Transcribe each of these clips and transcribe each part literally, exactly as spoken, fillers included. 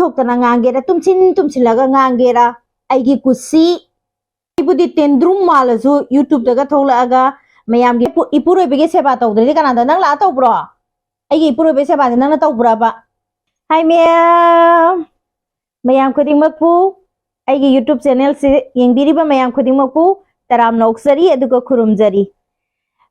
ꯊꯣꯛꯇꯅ ꯉꯥꯡꯒꯦꯔꯥ, ꯇꯨꯝꯁꯤꯟ ꯇꯨꯝꯁꯤꯜꯂꯒ ꯉꯥꯡꯒꯦꯔꯥ, ꯑꯩꯒꯤ ꯀꯨꯁꯤ꯫ ꯑꯩꯕꯨꯗꯤ ꯇꯦꯟꯗ꯭ꯔꯨꯝ ꯃꯥꯜꯂꯁꯨ YouTube-ꯇꯒ ꯊꯣꯛꯂꯛꯑꯒ ꯃꯌꯥꯝꯒꯤ ꯏꯄꯨ-, ꯏꯄꯨꯔꯣꯏꯕꯒꯤ ꯁꯦꯕꯥ ꯇꯧꯗ꯭ꯔꯗꯤ ꯀꯅꯥꯗ? ꯅꯪ ꯂꯥꯛꯑ ꯇꯧꯕ꯭ꯔꯣ? ꯑꯩꯒꯤ ꯏꯄꯨꯔꯣꯏꯕꯒꯤ ꯁꯦꯕꯥꯁꯦ ꯅꯪꯅ ꯇꯧꯕ꯭ꯔꯕ? ꯍꯥꯏ ꯃꯌꯥꯝ, ꯃꯌꯥꯝ ꯈꯨꯗꯤꯡꯃꯛꯄꯨ, ꯑꯩꯒꯤ YouTube channel-ꯁꯤ ꯌꯦꯡꯕꯤꯔꯤꯕ ꯃꯌꯥꯝ ꯈꯨꯗꯤꯡꯃꯛꯄꯨ ꯇꯔꯥꯝꯅ ꯑꯣꯛꯆꯔꯤ ꯑꯗꯨꯒ ꯈꯨꯔꯨꯝꯖꯔꯤ꯫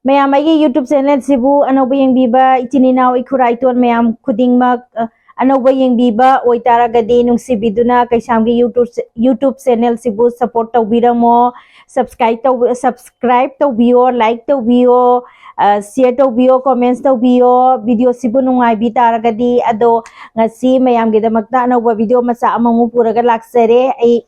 ꯃꯌꯥꯝ, ꯑꯩꯒꯤ YouTube channel-ꯁꯤꯕꯨ ꯑꯅꯧꯕ ꯌꯦꯡꯕꯤꯕ ꯏꯆꯤꯟ ꯏꯅꯥꯎ ꯏꯈꯨꯔꯥ ꯏꯇꯣꯟ ꯃꯌꯥꯝ ꯈꯨꯗꯤꯡꯃꯛ, ꯑ, ꯑꯅꯧꯕ ꯌꯦꯡꯕꯤꯕ ꯑꯣꯏꯇꯥꯔꯒꯗꯤ ꯅꯨꯡꯁꯤꯕꯤꯗꯨꯅ ꯀꯩꯁꯥꯝꯒꯤ YouTube, YouTube channel-ꯁꯤꯕꯨ support ꯇꯧꯕꯤꯔꯝꯃꯣ꯫ Subscribe ꯇꯧꯕ-, subscribe ꯇꯧꯕꯤꯌꯣ, like ꯇꯧꯕꯤꯌꯣ, ꯑ, share ꯇꯧꯕꯤꯌꯣ, comments ꯇꯧꯕꯤꯌꯣ꯫ Video-ꯁꯤꯕꯨ ꯅꯨꯡꯉꯥꯏꯕꯤ ꯇꯥꯔꯒꯗꯤ꯫ ꯑꯗꯣ ꯉꯁꯤ ꯃꯌꯥꯝꯒꯤꯗꯃꯛꯇ ꯑꯅꯧꯕ video ꯃꯆꯥ ꯑꯃꯃꯨꯛ ꯄꯨꯔꯒ ꯂꯥꯛꯆꯔꯦ꯫ ꯑꯩ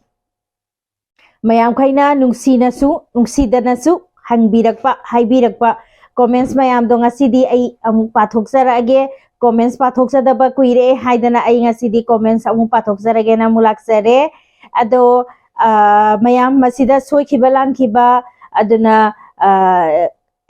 ꯃꯌꯥꯝꯈꯩꯅ ꯅꯨꯡꯁꯤꯅꯁꯨ, ꯅꯨꯡꯁꯤꯗꯅꯁꯨ ꯍꯪꯕꯤꯔꯛꯄ, ꯍꯥꯏꯕꯤꯔꯛꯄ comments ꯃꯌꯥꯝꯗꯣ ꯉꯁꯤꯗꯤ ꯑꯩ ꯑꯃꯨꯛ ꯄꯥꯊꯣꯛꯆꯔꯛꯑꯒꯦ꯫ Comments ꯄꯥꯊꯣꯛꯆꯗꯕ ꯀꯨꯏꯔꯦ ꯍꯥꯏꯗꯅ ꯑꯩ ꯉꯁꯤꯗꯤ comments ꯑꯃꯨꯛ ꯄꯥꯊꯣꯛꯆꯔꯒꯦꯅ ꯑꯃꯨꯛ ꯂꯥꯛꯆꯔꯦ꯫ ꯑꯗꯣ, ꯑ, ꯃꯌꯥꯝ ꯃꯁꯤꯗ ꯁꯣꯏꯈꯤꯕ ꯂꯥꯟꯈꯤꯕ, ꯑꯗꯨꯅ, ꯑ,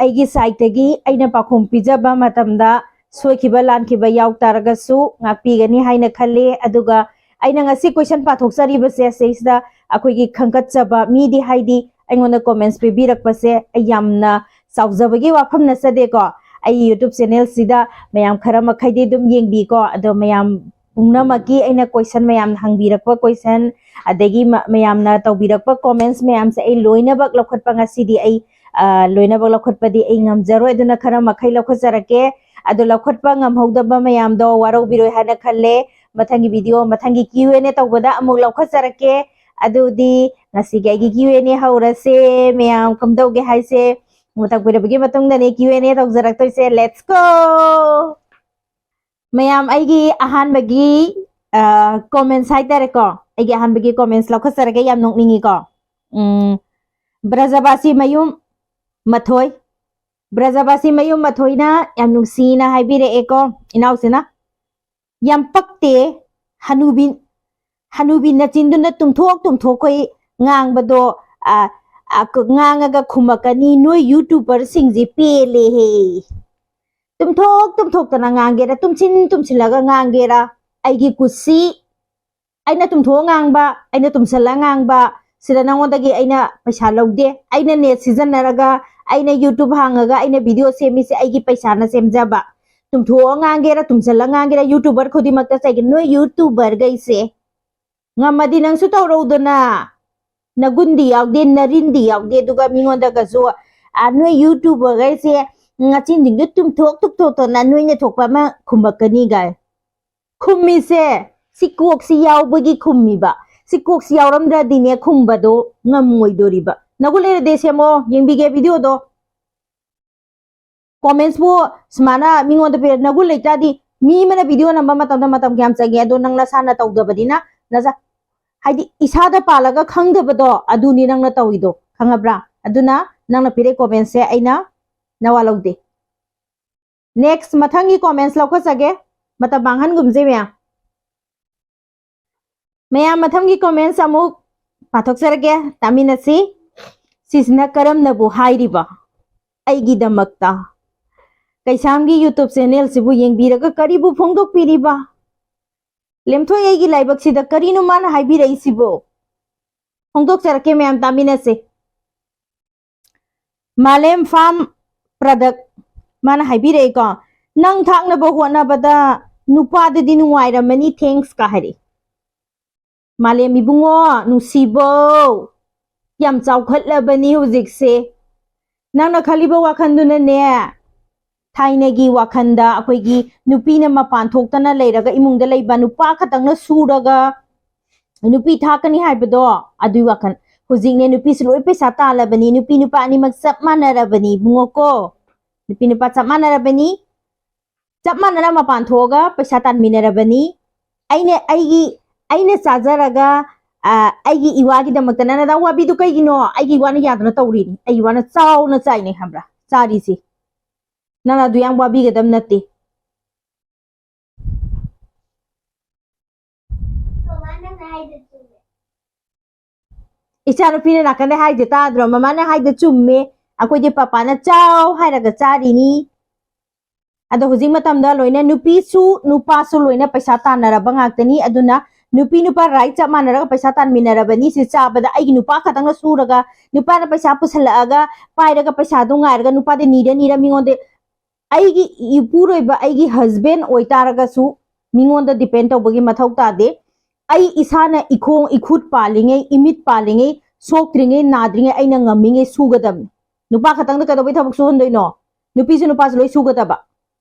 ꯑꯩꯒꯤ side-ꯇꯒꯤ ꯑꯩꯅ ꯄꯥꯎꯈꯨꯝ ꯄꯤꯖꯕ ꯃꯇꯝꯗ ꯁꯣꯏꯈꯤꯕ ꯂꯥꯟꯈꯤꯕ ꯌꯥꯎ ꯇꯥꯔꯒꯁꯨ ꯉꯥꯛꯄꯤꯒꯅꯤ ꯍꯥꯏꯅ ꯈꯜꯂꯤ꯫ ꯑꯗꯨꯒ ꯑꯩꯅ ꯉꯁꯤ question ꯄꯥꯊꯣꯛꯆꯔꯤꯕꯁꯦ ꯁꯤꯁꯤꯗ ꯑꯩꯈꯣꯏꯒꯤ ꯈꯟꯒꯠꯆꯕ ꯃꯤꯗꯤ, ꯍꯥꯏꯗꯤ ꯑꯩꯉꯣꯟꯗ comments ꯄꯤꯕꯤꯔꯛꯄꯁꯦ ꯑꯩ ꯌꯥꯝꯅ ꯆꯥꯎꯖꯕꯒꯤ ꯋꯥꯐꯝ ꯅꯠꯆꯗꯦꯀꯣ꯫ ꯑꯩꯒꯤ YouTube channel-ꯁꯤꯗ ꯃꯌꯥꯝ ꯈꯔ ꯃꯈꯩꯗꯤ ꯑꯗꯨꯝ ꯌꯦꯡꯕꯤꯀꯣ꯫ ꯑꯗꯣ ꯃꯌꯥꯝ ꯄꯨꯝꯅꯃꯛꯀꯤ ꯑꯩꯅ question ꯃꯌꯥꯝꯅ ꯍꯪꯕꯤꯔꯛꯄ question, ꯑꯗꯒꯤ ꯃ-, ꯃꯌꯥꯝꯅ ꯇꯧꯕꯤꯔꯛꯄ comments ꯃꯌꯥꯝꯁꯦ ꯑꯩ ꯂꯣꯏꯅꯃꯛ ꯂꯧꯈꯠꯄ ꯉꯁꯤꯗꯤ ꯑꯩ, ꯑ, ꯂꯣꯏꯅꯃꯛ ꯂꯧꯈꯠꯄꯗꯤ ꯑꯩ ꯉꯝꯖꯔꯣꯏ, ꯑꯗꯨꯅ ꯈꯔ ꯃꯈꯩ ꯂꯧꯈꯠꯆꯔꯛꯀꯦ꯫ ꯑꯗꯣ ꯂꯧꯈꯠꯄ ꯉꯝꯍꯧꯗꯕ ꯃꯌꯥꯝꯗꯣ ꯋꯥꯔꯧꯕꯤꯔꯣꯏ ꯍꯥꯏꯅ ꯈꯜꯂꯦ꯫ ꯃꯊꯪꯒꯤ video, ꯃꯊꯪꯒꯤ Q and A ꯇꯧꯕꯗ ꯑꯃꯨꯛ ꯂꯧꯈꯠꯆꯔꯛꯀꯦ꯫ ꯑꯗꯨꯗꯤ ꯉꯁꯤꯒꯤ ꯑꯩꯒꯤ Q and A ꯍꯧꯔꯁꯦ꯫ ꯃꯌꯥꯝ ꯀꯝꯗꯧꯒꯦ ꯍꯥꯏꯁꯦ ꯃꯇꯝ ꯀꯨꯏꯔꯕꯒꯤ ꯃꯇꯨꯡꯗꯅꯦ Q and A ꯇꯧꯖꯔꯛꯇꯣꯏꯁꯦ꯫ Let's go! ꯃꯌꯥꯝ, ꯑꯩꯒꯤ ꯑꯍꯥꯟꯕꯒꯤ, ꯑ, comments ꯍꯥꯏꯇꯥꯔꯦꯀꯣ, ꯑꯩꯒꯤ ꯑꯍꯥꯟꯕꯒꯤ comments ꯂꯧꯈꯠꯆꯔꯒꯦ꯫ ꯌꯥꯝ ꯅꯣꯛꯅꯤꯡꯉꯤꯀꯣ꯫ ꯎꯝ, ꯕ꯭ꯔꯖꯕꯥꯁꯤ ꯃꯌꯨꯝ ꯃꯊꯣꯏ, ꯕ꯭ꯔꯖꯕꯥꯁꯤ ꯃꯌꯨꯝ ꯃꯊꯣꯏꯅ ꯌꯥꯝ ꯅꯨꯡꯁꯤꯅ ꯍꯥꯏꯕꯤꯔꯛꯑꯦꯀꯣ, ꯏꯅꯥꯎꯁꯤꯅ, "ꯌꯥꯝ ꯄꯛꯇꯦ, ꯍꯅꯨꯕꯤ, ꯍꯅꯨꯕꯤ ꯅꯆꯤꯟꯗꯨꯅ ꯇꯨꯝꯊꯣꯛ ꯇꯨꯝꯊꯣꯛꯈꯣꯏ ꯉꯥꯡꯕꯗꯣ, ꯑ, ꯑ, ꯉꯥꯡꯉꯒ ꯈꯨꯝꯃꯛꯀꯅꯤ, ꯅꯣꯏ YouTuber-ꯁꯤꯡꯁꯤ ꯄꯦꯜꯂꯦꯍꯦ꯫ ꯇꯨꯝꯊꯣꯛ ꯇꯨꯝꯊꯣꯛꯇꯅ ꯉꯥꯡꯒꯦꯔꯥ, ꯇꯨꯝꯁꯤꯟ ꯇꯨꯝꯁꯤꯜꯂꯒ ꯉꯥꯡꯒꯦꯔꯥ, ꯑꯩꯒꯤ ꯀꯨꯁꯤ, ꯑꯩꯅ ꯇꯨꯝꯊꯣꯛꯑ ꯉꯥꯡꯕ, ꯑꯩꯅ ꯇꯨꯝꯁꯜꯂ ꯉꯥꯡꯕ, ꯁꯤꯗ ꯅꯉꯣꯟꯗꯒꯤ ꯑꯩꯅ ꯄꯩꯁꯥ ꯂꯧꯗꯦ꯫ ꯑꯩꯅ ꯅꯦꯠ ꯁꯤꯖꯤꯟꯅꯔꯒ, ꯑꯩꯅ ꯌꯨꯇ꯭ꯌꯨꯕ ꯍꯥꯡꯉꯒ, ꯑꯩꯅ ꯚꯤꯗꯤꯑꯣ ꯁꯦꯝꯃꯤꯁꯦ ꯑꯩꯒꯤ ꯄꯩꯁꯥꯅ ꯁꯦꯝꯖꯕ꯫ ꯇꯨꯝꯊꯣꯛꯑ ꯉꯥꯡꯒꯦꯔꯥ, ꯇꯨꯝꯁꯜꯂ ꯉꯥꯡꯒꯦꯔꯥ, ꯌꯨꯇ꯭ꯌꯨꯕꯔ ꯈꯨꯗꯤꯡꯃꯛꯇ ꯆꯩꯒꯦ꯫ ꯅꯣꯏ ꯌꯨꯇ꯭ꯌꯨꯕꯔꯈꯩꯁꯦ ꯉꯝꯃꯗꯤ ꯅꯪꯁꯨ ꯇꯧꯔꯧꯗꯅ꯫ ꯅꯒꯨꯟꯗꯤ ꯌꯥꯎꯗꯦ, ꯅꯔꯤꯟꯗꯤ ꯌꯥꯎꯗꯦ, ꯑꯗꯨꯒ ꯃꯤꯉꯣꯟꯗꯒꯁꯨ, "ꯑ, ꯅꯣꯏ ꯌꯨꯇ꯭ꯌꯨꯕꯔꯈꯩꯁꯦ ꯅꯆꯤꯟꯁꯤꯡꯗꯣ ꯇꯨꯝꯊꯣꯛ ꯇꯨꯝꯊꯣꯛꯇꯅ ꯅꯣꯏꯅ ꯊꯣꯛꯄ ꯑꯃ ꯈꯨꯝꯃꯛꯀꯅꯤ" ꯀꯥꯏ꯫ ꯈꯨꯝꯃꯤꯁꯦ ꯁꯤ ꯀꯣꯛꯁꯤ ꯌꯥꯎꯕꯒꯤ ꯈꯨꯝꯃꯤꯕ꯫ ꯁꯤ ꯀꯣꯛꯁꯤ ꯌꯥꯎꯔꯝꯗ꯭ꯔꯗꯤꯅꯦ ꯈꯨꯝꯕꯗꯣ ꯉꯝꯃꯣꯏꯗꯣꯔꯤꯕ꯫ ꯅꯒꯨꯟ ꯂꯩꯔꯗꯤ ꯁꯦꯝꯃꯣ, ꯌꯦꯡꯕꯤꯒꯦ ꯚꯤꯗꯤꯑꯣꯗꯣ꯫ ꯀꯣꯃꯦꯟꯠꯁꯄꯨ ꯁꯨꯃꯥꯏꯅ ꯃꯤꯉꯣꯟꯗ ꯄꯤꯔ-, ꯅꯒꯨꯟ ꯂꯩꯇꯥꯔꯗꯤ ꯃꯤ ꯑꯃꯅ ꯚꯤꯗꯤꯑꯣ ꯅꯝꯕ ꯃꯇꯝꯗ ꯃꯇꯝ ꯀꯌꯥꯝ ꯆꯪꯉꯦ? ꯑꯗꯣ ꯅꯪ ꯅꯁꯥꯅ ꯇꯧꯗꯕꯅꯤꯅ, ꯅꯁꯥ, ꯍꯥꯏꯗꯤ ꯏꯁꯥꯗ ꯄꯥꯜꯂꯒ ꯈꯪꯗꯕꯗꯣ ꯑꯗꯨꯅꯤ ꯅꯪꯅ ꯇꯧꯔꯤꯗꯣ, ꯈꯪꯉꯕ꯭ꯔꯥ? ꯑꯗꯨꯅ ꯅꯪꯅ ꯄꯤꯔꯛꯏ ꯀꯣꯃꯦꯟꯠꯁꯦ ꯑꯩꯅ ꯅꯋꯥ ꯂꯧꯗꯦ꯫ ꯅꯦꯛꯁ, ꯃꯊꯪꯒꯤ ꯀꯣꯃꯦꯟꯠꯁ ꯂꯧꯈꯠꯆꯒꯦ꯫ ꯃꯇꯝ ꯃꯥꯡꯍꯟꯒꯨꯝꯁꯦ ꯃꯌꯥꯝ꯫ ꯃꯌꯥꯝ, ꯃꯊꯪꯒꯤ ꯀꯣꯃꯦꯟꯠꯁ ꯑꯃꯨꯛ ꯄꯥꯊꯣꯛꯆꯔꯒꯦ, ꯇꯥꯃꯤꯟꯅꯁꯤ꯫ ꯁꯤꯁꯤꯅ ꯀꯔꯝꯅꯕꯨ ꯍꯥꯏꯔꯤꯕ? ꯑꯩꯒꯤꯗꯃꯛꯇ ꯀꯩꯁꯥꯝꯒꯤ ꯌꯨꯇ꯭ꯌꯨꯕ ꯆꯦꯅꯦꯜꯁꯤꯕꯨ ꯌꯦꯡꯕꯤꯔꯒ ꯀꯔꯤꯕꯨ ꯐꯣꯡꯗꯣꯛꯄꯤꯔꯤꯕ? ꯂꯦꯝꯊꯣꯏ, ꯑꯩꯒꯤ ꯂꯥꯏꯕꯛꯁꯤꯗ ꯀꯔꯤꯅꯣ ꯃꯥꯅ ꯍꯥꯏꯕꯤꯔꯛꯏꯁꯤꯕꯣ? ꯐꯣꯡꯗꯣꯛꯆꯔꯛꯀꯦ ꯃꯌꯥꯝ, ꯇꯥꯃꯤꯟꯅꯁꯤ꯫ ꯃꯥꯂꯦꯝ ꯐꯥꯝ ꯄ꯭ꯔꯗꯛ ꯃꯥꯅ ꯍꯥꯏꯕꯤꯔꯛꯏꯀꯣ, "ꯅꯪ ꯊꯥꯛꯅꯕ ꯍꯣꯠꯅꯕꯗ ꯅꯨꯄꯥꯗꯗꯤ ꯅꯨꯡꯉꯥꯏꯔꯝꯃꯅꯤ, thanks" ꯀ ꯍꯥꯏꯔꯛꯏ꯫ ꯃꯥꯂꯦꯝ ꯏꯕꯨꯡꯉꯣ, ꯅꯨꯡꯁꯤꯕꯧ, ꯌꯥꯝ ꯆꯥꯎꯈꯠꯂꯕꯅꯤ ꯍꯧꯖꯤꯛꯁꯦ꯫ ꯅꯪꯅ ꯈꯜꯂꯤꯕ ꯋꯥꯈꯜꯗꯨꯅꯅꯦ, ꯊꯥꯏꯅꯒꯤ ꯋꯥꯈꯜꯗ ꯑꯩꯈꯣꯏꯒꯤ ꯅꯨꯄꯤꯅ ꯃꯄꯥꯟ ꯊꯣꯛꯇꯅ ꯂꯩꯔꯒ ꯏꯃꯨꯡꯗ ꯂꯩꯕ, ꯅꯨꯄꯥ ꯈꯛꯇꯪꯅ ꯁꯨꯔꯒ ꯅꯨꯄꯤ ꯊꯥꯛꯀꯅꯤ ꯍꯥꯏꯕꯗꯣ, ꯑꯗꯨꯒꯤ ꯋꯥꯈꯜ꯫ ꯍꯧꯖꯤꯛꯅꯦ ꯅꯨꯄꯤꯁꯨ ꯂꯣꯏ ꯄꯩꯁꯥ ꯇꯥꯜꯂꯕꯅꯤ, ꯅꯨꯄꯤ ꯅꯨꯄꯥ ꯑꯅꯤꯃꯛ ꯆꯞ ꯃꯥꯟꯅꯔꯕꯅꯤ ꯏꯕꯨꯡꯉꯣꯀꯣ꯫ ꯅꯨꯄꯤ ꯅꯨꯄꯥ ꯆꯞ ꯃꯥꯟꯅꯔꯕꯅꯤ, ꯆꯞ ꯃꯥꯟꯅꯅ ꯃꯄꯥꯟ ꯊꯣꯛꯑꯒ ꯄꯩꯁꯥ ꯇꯥꯟꯃꯤꯟꯅꯔꯕꯅꯤ꯫ ꯑꯩꯅ ꯑꯩꯒꯤ, ꯑꯩꯅ ꯆꯥꯖꯔꯒ, ꯑ, ꯑꯩꯒꯤ ꯏꯋꯥꯒꯤꯗꯃꯛꯇ ꯅꯪꯅ ꯑꯗꯥꯝ ꯋꯥꯕꯤꯗꯨ ꯀꯩꯒꯤꯅꯣ? ꯑꯩꯒꯤ ꯏꯋꯥꯅ ꯌꯥꯗꯅ ꯇꯧꯔꯤꯅꯤ, ꯑꯩꯒꯤ ꯏꯋꯥꯅ ꯆꯥꯎꯅ ꯆꯥꯏꯅꯦ, ꯈꯪꯕ꯭ꯔꯥ? ꯆꯥꯔꯤꯁꯤ꯫ ꯅꯪ ꯑꯗꯨ ꯌꯥꯝ ꯋꯥꯕꯤꯒꯗꯕ ꯅꯠꯇꯦ꯫ ꯏꯆꯥꯅꯨꯄꯤꯅ ꯅꯥꯀꯟꯗ ꯍꯥꯏꯁꯦ ꯇꯥꯗ꯭ꯔꯣ? ꯃꯃꯥꯅ ꯍꯥꯏꯗꯣ ꯆꯨꯝꯃꯦ, ꯑꯩꯈꯣꯏꯗꯤ ꯄꯄꯥꯅ ꯆꯥꯎ ꯍꯥꯏꯔꯒ ꯆꯥꯔꯤꯅꯤ꯫ ꯑꯗꯣ ꯍꯧꯖꯤꯛ ꯃꯇꯝꯗ ꯂꯣꯏꯅ ꯅꯨꯄꯤꯁꯨ ꯅꯨꯄꯥꯁꯨ ꯂꯣꯏꯅ ꯄꯩꯁꯥ ꯇꯥꯟꯅꯔꯕ ꯉꯥꯛꯇꯅꯤ꯫ ꯑꯗꯨꯅ ꯅꯨꯄꯤ ꯅꯨꯄꯥ right ꯆꯞ ꯃꯥꯟꯅꯔꯒ ꯄꯩꯁꯥ ꯇꯥꯟꯃꯤꯟꯅꯔꯕꯅꯤ꯫ ꯁꯤ ꯆꯥꯕꯗ ꯑꯩꯒꯤ ꯅꯨꯄꯥ ꯈꯛꯇꯪꯅ ꯁꯨꯔꯒ, ꯅꯨꯄꯥꯗ ꯄꯩꯁꯥ ꯄꯨꯁꯜꯂꯛꯑꯒ, ꯄꯥꯏꯔꯒ ꯄꯩꯁꯥꯗꯣ ꯉꯥꯏꯔꯒ, ꯅꯨꯄꯥꯗ ꯅꯤꯔ ꯅꯤꯔ ꯃꯤꯉꯣꯟꯗ, ꯑꯩꯒꯤ ꯏꯄꯨꯔꯣꯏꯕ, ꯑꯩꯒꯤ husband ꯑꯣꯏꯇꯥꯔꯒꯁꯨ ꯃꯤꯉꯣꯟꯗ depend ꯇꯧꯕꯒꯤ ꯃꯊꯧ ꯇꯥꯗꯦ꯫ ꯑꯩ ꯏꯁꯥꯅ ꯏꯈꯣꯡ ꯏꯈꯨꯠ ꯄꯥꯜꯂꯤꯉꯩ, ꯏꯃꯤꯠ ꯄꯥꯜꯂꯤꯉꯩ, ꯁꯣꯛꯇ꯭ꯔꯤꯉꯩ ꯅꯥꯗ꯭ꯔꯤꯉꯩ ꯑꯩꯅ ꯉꯝꯃꯤꯉꯩ ꯁꯨꯒꯗꯕꯅꯤ꯫ ꯅꯨꯄꯥ ꯈꯛꯇꯪꯗ ꯀꯩꯗꯧꯕꯩ ꯊꯕꯛ ꯁꯨꯍꯟꯗꯣꯏꯅꯣ? ꯅꯨꯄꯤꯁꯨ ꯅꯨꯄꯥꯁꯨ ꯂꯣꯏ ꯁꯨꯒꯗꯕ꯫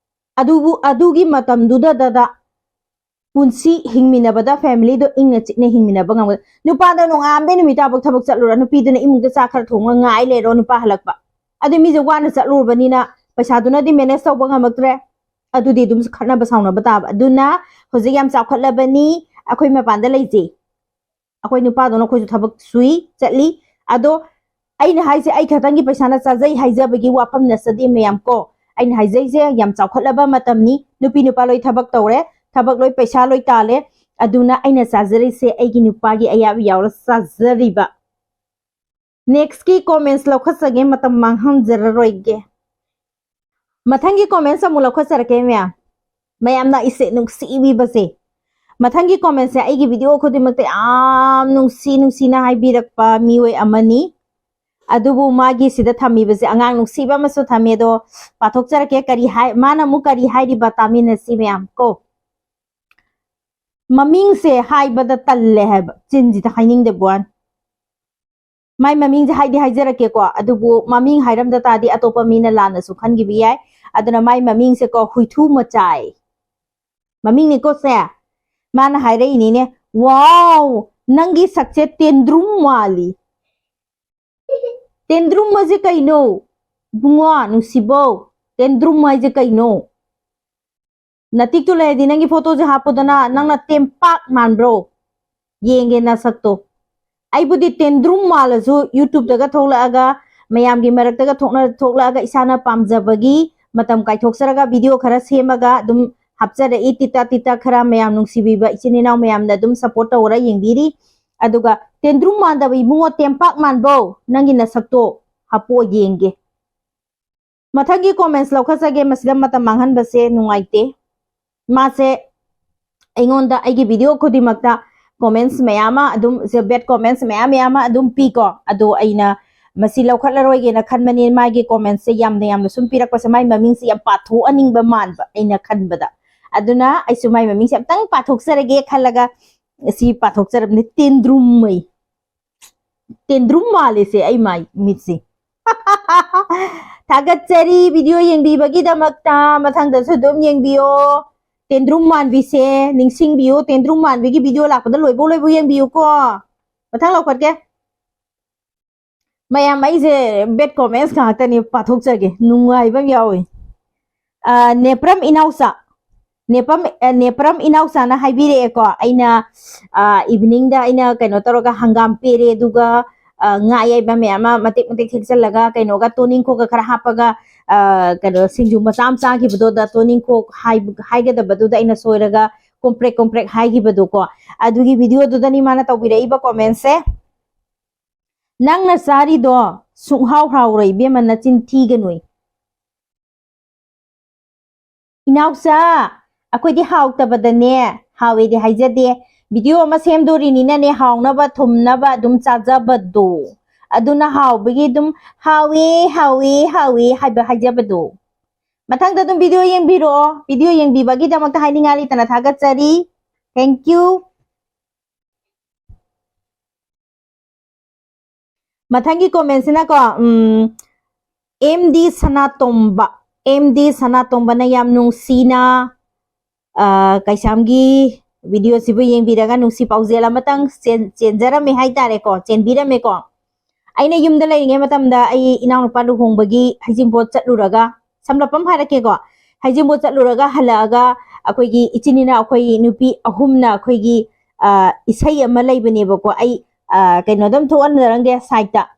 ꯑꯗꯨꯕꯨ ꯑꯗꯨꯒꯤ ꯃꯇꯝꯗꯨꯗꯗ ꯄꯨꯟꯁꯤ ꯍꯤꯡꯃꯤꯟꯅꯕꯗ familyꯗꯣ ꯏꯪꯅ ꯆꯤꯛꯅ ꯍꯤꯡꯃꯤꯟꯅꯕ ꯉꯝꯒꯗ꯫ ꯅꯨꯄꯥꯗꯣ ꯅꯣꯡꯉꯥꯟꯕꯗꯩ ꯅꯨꯃꯤꯠ ꯇꯥꯐꯥꯎ ꯊꯕꯛ ꯆꯠꯂꯨꯔ, ꯅꯨꯄꯤꯗꯨꯅ ꯏꯃꯨꯡꯗ ꯆꯥꯛ ꯈꯔ ꯊꯣꯡꯉ ꯉꯥꯏ ꯂꯩꯔꯣ, ꯅꯨꯄꯥ ꯍꯜꯂꯛꯄ꯫ ꯑꯗꯨ ꯃꯤꯁꯦ ꯋꯥꯅ ꯆꯠꯂꯨꯔꯕꯅꯤꯅ ꯄꯩꯁꯥꯗꯨꯅꯗꯤ manage ꯇꯧꯕ ꯉꯝꯃꯛꯇ꯭ꯔꯦ꯫ ꯑꯗꯨꯗꯤ ꯑꯗꯨꯝ ꯈꯠꯅꯕ ꯁꯥꯎꯅꯕ ꯇꯥꯕ꯫ ꯑꯗꯨꯅ ꯍꯧꯖꯤꯛ ꯌꯥꯝ ꯆꯥꯎꯈꯠꯂꯕꯅꯤ, ꯑꯩꯈꯣꯏ ꯃꯄꯥꯟꯗ ꯂꯩꯖꯩ꯫ ꯑꯩꯈꯣꯏ ꯅꯨꯄꯥꯗꯨꯅ ꯑꯩꯈꯣꯏꯁꯨ ꯊꯕꯛ ꯁꯨꯏ, ꯆꯠꯂꯤ꯫ ꯑꯗꯣ ꯑꯩꯅ ꯍꯥꯏꯁꯦ ꯑꯩ ꯈꯛꯇꯪꯒꯤ ꯄꯩꯁꯥꯅ ꯆꯥꯖꯩ ꯍꯥꯏꯖꯕꯒꯤ ꯋꯥꯐꯝ ꯅꯠꯆꯗꯦ ꯃꯌꯥꯝ ꯀꯣ꯫ ꯑꯩꯅ ꯍꯥꯏꯖꯩꯁꯦ ꯌꯥꯝ ꯆꯥꯎꯈꯠꯂꯕ ꯃꯇꯝꯅꯤ, ꯅꯨꯄꯤ ꯅꯨꯄꯥ ꯂꯣꯏ ꯊꯕꯛ ꯇꯧꯔꯦ, ꯊꯕꯛ ꯂꯣꯏ ꯄꯩꯁꯥ ꯂꯣꯏ ꯇꯥꯜꯂꯦ꯫ ꯑꯗꯨꯅ ꯑꯩꯅ ꯆꯥꯖꯔꯤꯁꯦ ꯑꯩꯒꯤ ꯅꯨꯄꯥꯒꯤ ꯑꯌꯥꯕ ꯌꯥꯎꯔ ꯆꯥꯖꯔꯤꯕ꯫ Nextꯀꯤ comments ꯂꯧꯈꯠꯆꯒꯦ, ꯃꯇꯝ ꯃꯥꯡꯍꯟꯖꯔꯔꯣꯏꯒꯦ꯫ ꯃꯊꯪꯒꯤ comments ꯑꯃꯨꯛ ꯂꯧꯈꯠꯆꯔꯛꯀꯦ ꯃꯌꯥꯝ꯫ ꯃꯌꯥꯝꯅ ꯏꯁꯦ ꯅꯨꯡꯁꯤꯕꯤꯕꯁꯦ꯫ ꯃꯊꯪꯒꯤ commentsꯁꯦ ꯑꯩꯒꯤ video ꯈꯨꯗꯤꯡꯃꯛꯇ ꯌꯥꯝ ꯅꯨꯡꯁꯤ ꯅꯨꯡꯁꯤꯅ ꯍꯥꯏꯕꯤꯔꯛꯄ ꯃꯤꯑꯣꯏ ꯑꯃꯅꯤ꯫ ꯑꯗꯨꯕꯨ ꯃꯥꯒꯤ ꯁꯤꯗ ꯊꯝꯃꯤꯕꯁꯦ ꯑꯉꯥꯡ ꯅꯨꯡꯁꯤꯕ ꯑꯃꯁꯨ ꯊꯝꯃꯦ꯫ ꯑꯗꯣ ꯄꯥꯊꯣꯛꯆꯔꯛꯀꯦ, ꯀꯔꯤ ꯍꯥꯏ, ꯃꯥꯅ ꯑꯃꯨꯛ ꯀꯔꯤ ꯍꯥꯏꯔꯤꯕ ꯇꯥꯃꯤꯟꯅꯁꯤ ꯃꯌꯥꯝ ꯀꯣ꯫ ꯃꯃꯤꯡꯁꯦ ꯍꯥꯏꯕꯗ ꯇꯜꯂꯦ ꯍꯥꯏꯕ, ꯆꯤꯟꯁꯤꯗ ꯍꯥꯏꯅꯤꯡꯗꯕ ꯋꯥꯅꯤ꯫ ꯃꯥꯏ ꯃꯃꯤꯡꯁꯦ ꯍꯥꯏꯗꯤ ꯍꯥꯏꯖꯔꯛꯀꯦꯀꯣ, ꯑꯗꯨꯕꯨ ꯃꯃꯤꯡ ꯍꯥꯏꯔꯝꯗ ꯇꯥꯔꯗꯤ ꯑꯇꯣꯞꯄ ꯃꯤꯅ ꯂꯥꯟꯅꯁꯨ ꯈꯟꯈꯤꯕ ꯌꯥꯏ꯫ ꯑꯗꯨꯅ ꯃꯥꯏ ꯃꯃꯤꯡꯁꯦꯀꯣ, ꯍꯨꯏꯊꯨ ꯃꯆꯥꯏ ꯃꯃꯤꯡꯅꯤꯀꯣ ꯁꯦ꯫ ꯃꯥꯅ ꯍꯥꯏꯔꯛꯏꯅꯤꯅꯦ, "Wow, ꯅꯪꯒꯤ ꯁꯛꯁꯦ ꯇꯦꯟꯗ꯭ꯔꯨꯝ ꯃꯥꯜꯂꯤ"꯫ ꯇꯦꯟꯗ꯭ꯔꯨꯝ ꯍꯥꯏꯁꯦ ꯀꯩꯅꯣ? ꯏꯕꯨꯡꯉꯣ ꯅꯨꯡꯁꯤꯕꯧ, ꯇꯦꯟꯗ꯭ꯔꯨꯝ ꯍꯥꯏꯁꯦ ꯀꯩꯅꯣ? ꯅꯇꯤꯛꯇꯨ ꯂꯩꯔꯗꯤ ꯅꯪꯒꯤ photoꯁꯦ ꯍꯥꯞꯄꯨꯗꯅ, ꯅꯪꯅ ꯇꯦꯝꯄꯥꯛ ꯃꯥꯟꯕ꯭ꯔꯣ? ꯌꯦꯡꯒꯦ ꯅꯁꯛꯇꯣ꯫ ꯑꯩꯕꯨꯗꯤ ꯇꯦꯟꯗ꯭ꯔꯨꯝ ꯃꯥꯜꯂꯁꯨ YouTubeꯇꯒ ꯊꯣꯛꯂꯛꯑꯒ, ꯃꯌꯥꯝꯒꯤ ꯃꯔꯛꯇꯒ ꯊꯣꯛꯅ-, ꯊꯣꯛꯂꯛꯑꯒ ꯏꯁꯥꯅ ꯄꯥꯝꯖꯕꯒꯤ ꯃꯇꯝ ꯀꯥꯏꯊꯣꯛꯆꯔꯒ video ꯈꯔ ꯁꯦꯝꯃꯒ ꯑꯗꯨꯝ ꯍꯥꯞꯆꯔꯛꯏ꯫ ꯇꯤꯇꯥ ꯇꯤꯇꯥ ꯈꯔ ꯃꯌꯥꯝ ꯅꯨꯡꯁꯤꯕꯤꯕ ꯏꯆꯤꯟ ꯏꯅꯥꯎ ꯃꯌꯥꯝꯅ ꯑꯗꯨꯝ support ꯇꯧꯔ ꯌꯦꯡꯕꯤꯔꯤ꯫ ꯑꯗꯨꯒ ꯇꯦꯟꯗ꯭ꯔꯨꯝ ꯃꯥꯟꯗꯕ ꯏꯕꯨꯡꯉꯣ, ꯇꯦꯝꯄꯥꯛ ꯃꯥꯟꯕꯧ, ꯅꯪꯒꯤ ꯅꯁꯛꯇꯣ ꯍꯥꯞꯄꯣ ꯌꯦꯡꯒꯦ꯫ ꯃꯊꯪꯒꯤ comments ꯂꯧꯈꯠꯆꯒꯦ, ꯃꯁꯤꯗ ꯃꯇꯝ ꯃꯥꯡꯍꯟꯕꯁꯦ ꯅꯨꯡꯉꯥꯏꯇꯦ꯫ ꯃꯥꯁꯦ ꯑꯩꯉꯣꯟꯗ ꯑꯩꯒꯤ video ꯈꯨꯗꯤꯡꯃꯛꯇ comments ꯃꯌꯥꯝ ꯑꯃ ꯑꯗꯨꯝ, bad comments ꯃꯌꯥꯝ ꯃꯌꯥꯝ ꯑꯃ ꯑꯗꯨꯝ ꯄꯤꯀꯣ꯫ ꯑꯗꯣ ꯑꯩꯅ ꯃꯁꯤ ꯂꯧꯈꯠꯂꯔꯣꯏꯒꯦꯅ ꯈꯟꯕꯅꯤ, ꯃꯥꯒꯤ comments ꯁꯦ ꯌꯥꯝꯅ ꯌꯥꯝꯅ ꯁꯨꯝ ꯄꯤꯔꯛꯄꯁꯦ, ꯃꯥꯏ ꯃꯃꯤꯡꯁꯦ ꯌꯥꯝ ꯄꯥꯊꯣꯛꯍꯟꯅꯤꯡꯕ ꯃꯥꯟꯕ ꯑꯩꯅ ꯈꯟꯕꯗ꯫ ꯑꯗꯨꯅ ꯑꯩꯁꯨ ꯃꯥꯏ ꯃꯃꯤꯡꯁꯦ ꯑꯝꯇꯪ ꯄꯥꯊꯣꯛꯆꯔꯒꯦ ꯈꯜꯂꯒ ꯁꯤ ꯄꯥꯊꯣꯛꯆꯔꯕꯅꯤ꯫ ꯇꯦꯟꯗ꯭ꯔꯨꯝꯃꯩ꯫ ꯇꯦꯟꯗ꯭ꯔꯨꯝ ꯃꯥꯜꯂꯤꯁꯦ ꯑꯩ ꯃꯥꯏ ꯃꯤꯠꯁꯦ꯫ ꯊꯥꯒꯠꯆꯔꯤ video ꯌꯦꯡꯕꯤꯕꯒꯤꯗꯃꯛꯇ꯫ ꯃꯊꯪꯗꯁꯨ ꯑꯗꯨꯝ ꯌꯦꯡꯕꯤꯌꯣ꯫ ꯇꯦꯟꯗ꯭ꯔꯨꯝ ꯃꯥꯟꯕꯤꯁꯦ, ꯅꯤꯡꯁꯤꯡꯕꯤꯌꯨ꯫ ꯇꯦꯟꯗ꯭ꯔꯨꯝ ꯃꯥꯟꯕꯤꯒꯤ video ꯂꯥꯛꯄꯗ ꯂꯣꯏꯕꯧ ꯂꯣꯏꯕꯧ ꯌꯦꯡꯕꯤꯌꯨꯀꯣ꯫ ꯃꯊꯪ ꯂꯧꯈꯠꯀꯦ꯫ ꯃꯌꯥꯝ, ꯑꯩꯁꯦ bad comments ꯉꯥꯛꯇꯅꯦ, ꯄꯥꯊꯣꯛꯆꯒꯦ꯫ ꯅꯨꯡꯉꯥꯏꯕ ꯑꯃ ꯌꯥꯎꯋꯦ꯫ ꯑ, ꯅꯦꯄ꯭ꯔꯝ ꯏꯅꯥꯎꯆꯥ, ꯅꯦꯄꯝ-, ꯑ, ꯅꯦꯄ꯭ꯔꯝ ꯏꯅꯥꯎꯆꯥꯅ ꯍꯥꯏꯕꯤꯔꯛꯑꯦꯀꯣ꯫ ꯑꯩꯅ, ꯑ, evening ꯗ ꯑꯩꯅ ꯀꯩꯅꯣ ꯇꯧꯔꯒ ꯍꯪꯒꯥꯝ ꯄꯦꯔꯦ, ꯑꯗꯨꯒ, ꯑ, ꯉꯥ ꯑꯌꯥꯏꯕ ꯃꯌꯥꯝ ꯑꯃ ꯃꯇꯦꯛ ꯃꯇꯦꯛ ꯊꯦꯛꯆꯜꯂꯒ, ꯀꯩꯅꯣꯒ, ꯇꯣꯅꯤꯡꯈꯣꯛꯀ ꯈꯔ ꯍꯥꯞꯄꯒ, ꯑ, ꯀꯩꯅꯣ, ꯁꯤꯡꯖꯨ ꯃꯆꯥ ꯑꯃ ꯆꯥꯈꯤꯕꯗꯣ, ꯗ ꯇꯣꯅꯤꯡꯈꯣꯛ ꯍꯥꯏꯕ-, ꯍꯥꯏꯒꯗꯕꯗꯨꯗ ꯑꯩꯅ ꯁꯣꯏꯔꯒ ꯀꯣꯝꯄ꯭ꯔꯦꯛ ꯀꯣꯝꯄ꯭ꯔꯦꯛ ꯍꯥꯏꯈꯤꯕꯗꯣꯀꯣ꯫ ꯑꯗꯨꯒꯤ video ꯗꯨꯗꯅꯤ ꯃꯥꯅ ꯇꯧꯕꯤꯔꯛꯏꯕ comments ꯁꯦ꯫ "ꯅꯪꯅ ꯆꯥꯔꯤꯗꯣ ꯁꯨꯡꯍꯥꯎ ꯍꯥꯎꯔꯣꯏ ꯏꯕꯦꯝꯃ, ꯅꯆꯤꯟ ꯊꯤꯒꯅꯨ꯫" ꯏꯅꯥꯎꯆꯥ, ꯑꯩꯈꯣꯏꯗꯤ ꯍꯥꯎꯇꯕꯗꯅꯦ ꯍꯥꯎꯋꯦꯗꯤ ꯍꯥꯏꯖꯗꯦ꯫ Video ꯑꯃ ꯁꯦꯝꯗꯣꯔꯤꯅꯤꯅꯅꯦ, ꯍꯥꯎꯅꯕ ꯊꯨꯝꯅꯕ ꯑꯗꯨꯝ ꯆꯥꯖꯕꯗꯣ꯫ ꯑꯗꯨꯅ ꯍꯥꯎꯕꯒꯤ ꯑꯗꯨꯝ "ꯍꯥꯎꯋꯦ, ꯍꯥꯎꯋꯦ, ꯍꯥꯎꯋꯦ" ꯍꯥꯏꯕ ꯍꯥꯏꯖꯕꯗꯣ꯫ ꯃꯊꯪꯗ ꯑꯗꯨꯝ video ꯌꯦꯡꯕꯤꯔꯛꯑꯣ꯫ Video ꯌꯦꯡꯕꯤꯕꯒꯤꯗꯃꯛꯇ ꯍꯥꯏꯅꯤꯡꯉꯥꯏ ꯂꯩꯇꯅ ꯊꯥꯒꯠꯆꯔꯤ꯫ Thank you꯫ ꯃꯊꯪꯒꯤ comment ꯁꯤꯅꯀꯣ, ꯎꯝ, ꯑꯦꯝ ꯗꯤ ꯁꯅꯥꯇꯣꯝꯕ, ꯑꯦꯝ ꯗꯤ ꯁꯅꯥꯇꯣꯝꯕꯅ ꯌꯥꯝ ꯅꯨꯡꯁꯤꯅ, ꯑ, ꯀꯩꯁꯥꯝꯒꯤ video ꯁꯤꯕꯨ ꯌꯦꯡꯕꯤꯔꯒ ꯅꯨꯡꯁꯤ ꯄꯥꯎꯖꯦꯜ ꯑꯃꯇꯪ ꯆꯦꯟ-, ꯆꯦꯟꯖꯔꯝꯃꯦ ꯍꯥꯏꯇꯥꯔꯦꯀꯣ, ꯆꯦꯟꯕꯤꯔꯝꯃꯦꯀꯣ꯫ ꯑꯩꯅ ꯌꯨꯝꯗ ꯂꯩꯔꯤꯉꯩ ꯃꯇꯝꯗ ꯑꯩ ꯏꯅꯥꯎꯅꯨꯄꯥ ꯂꯨꯍꯣꯡꯕꯒꯤ ꯍꯩꯖꯤꯡꯄꯣꯠ ꯆꯠꯂꯨꯔꯒ, ꯁꯝꯂꯞꯄ ꯑꯃ ꯍꯥꯏꯔꯛꯀꯦꯀꯣ, ꯍꯩꯖꯤꯡꯄꯣꯠ ꯆꯠꯂꯨꯔꯒ ꯍꯜꯂꯛꯑꯒ ꯑꯩꯈꯣꯏꯒꯤ ꯏꯆꯤꯟ ꯏꯅꯥꯎ, ꯑꯩꯈꯣꯏ ꯅꯨꯄꯤ ꯑꯍꯨꯝꯅ ꯑꯩꯈꯣꯏꯒꯤ, ꯑ, ꯏꯁꯩ ꯑꯃ ꯂꯩꯕꯅꯦꯕꯀꯣ, ꯑꯩ, ꯑ, ꯀꯩꯅꯣꯗ ꯑꯗꯨꯝ ꯊꯣꯛꯍꯟꯖꯔꯝꯒꯦ, side ꯇ꯫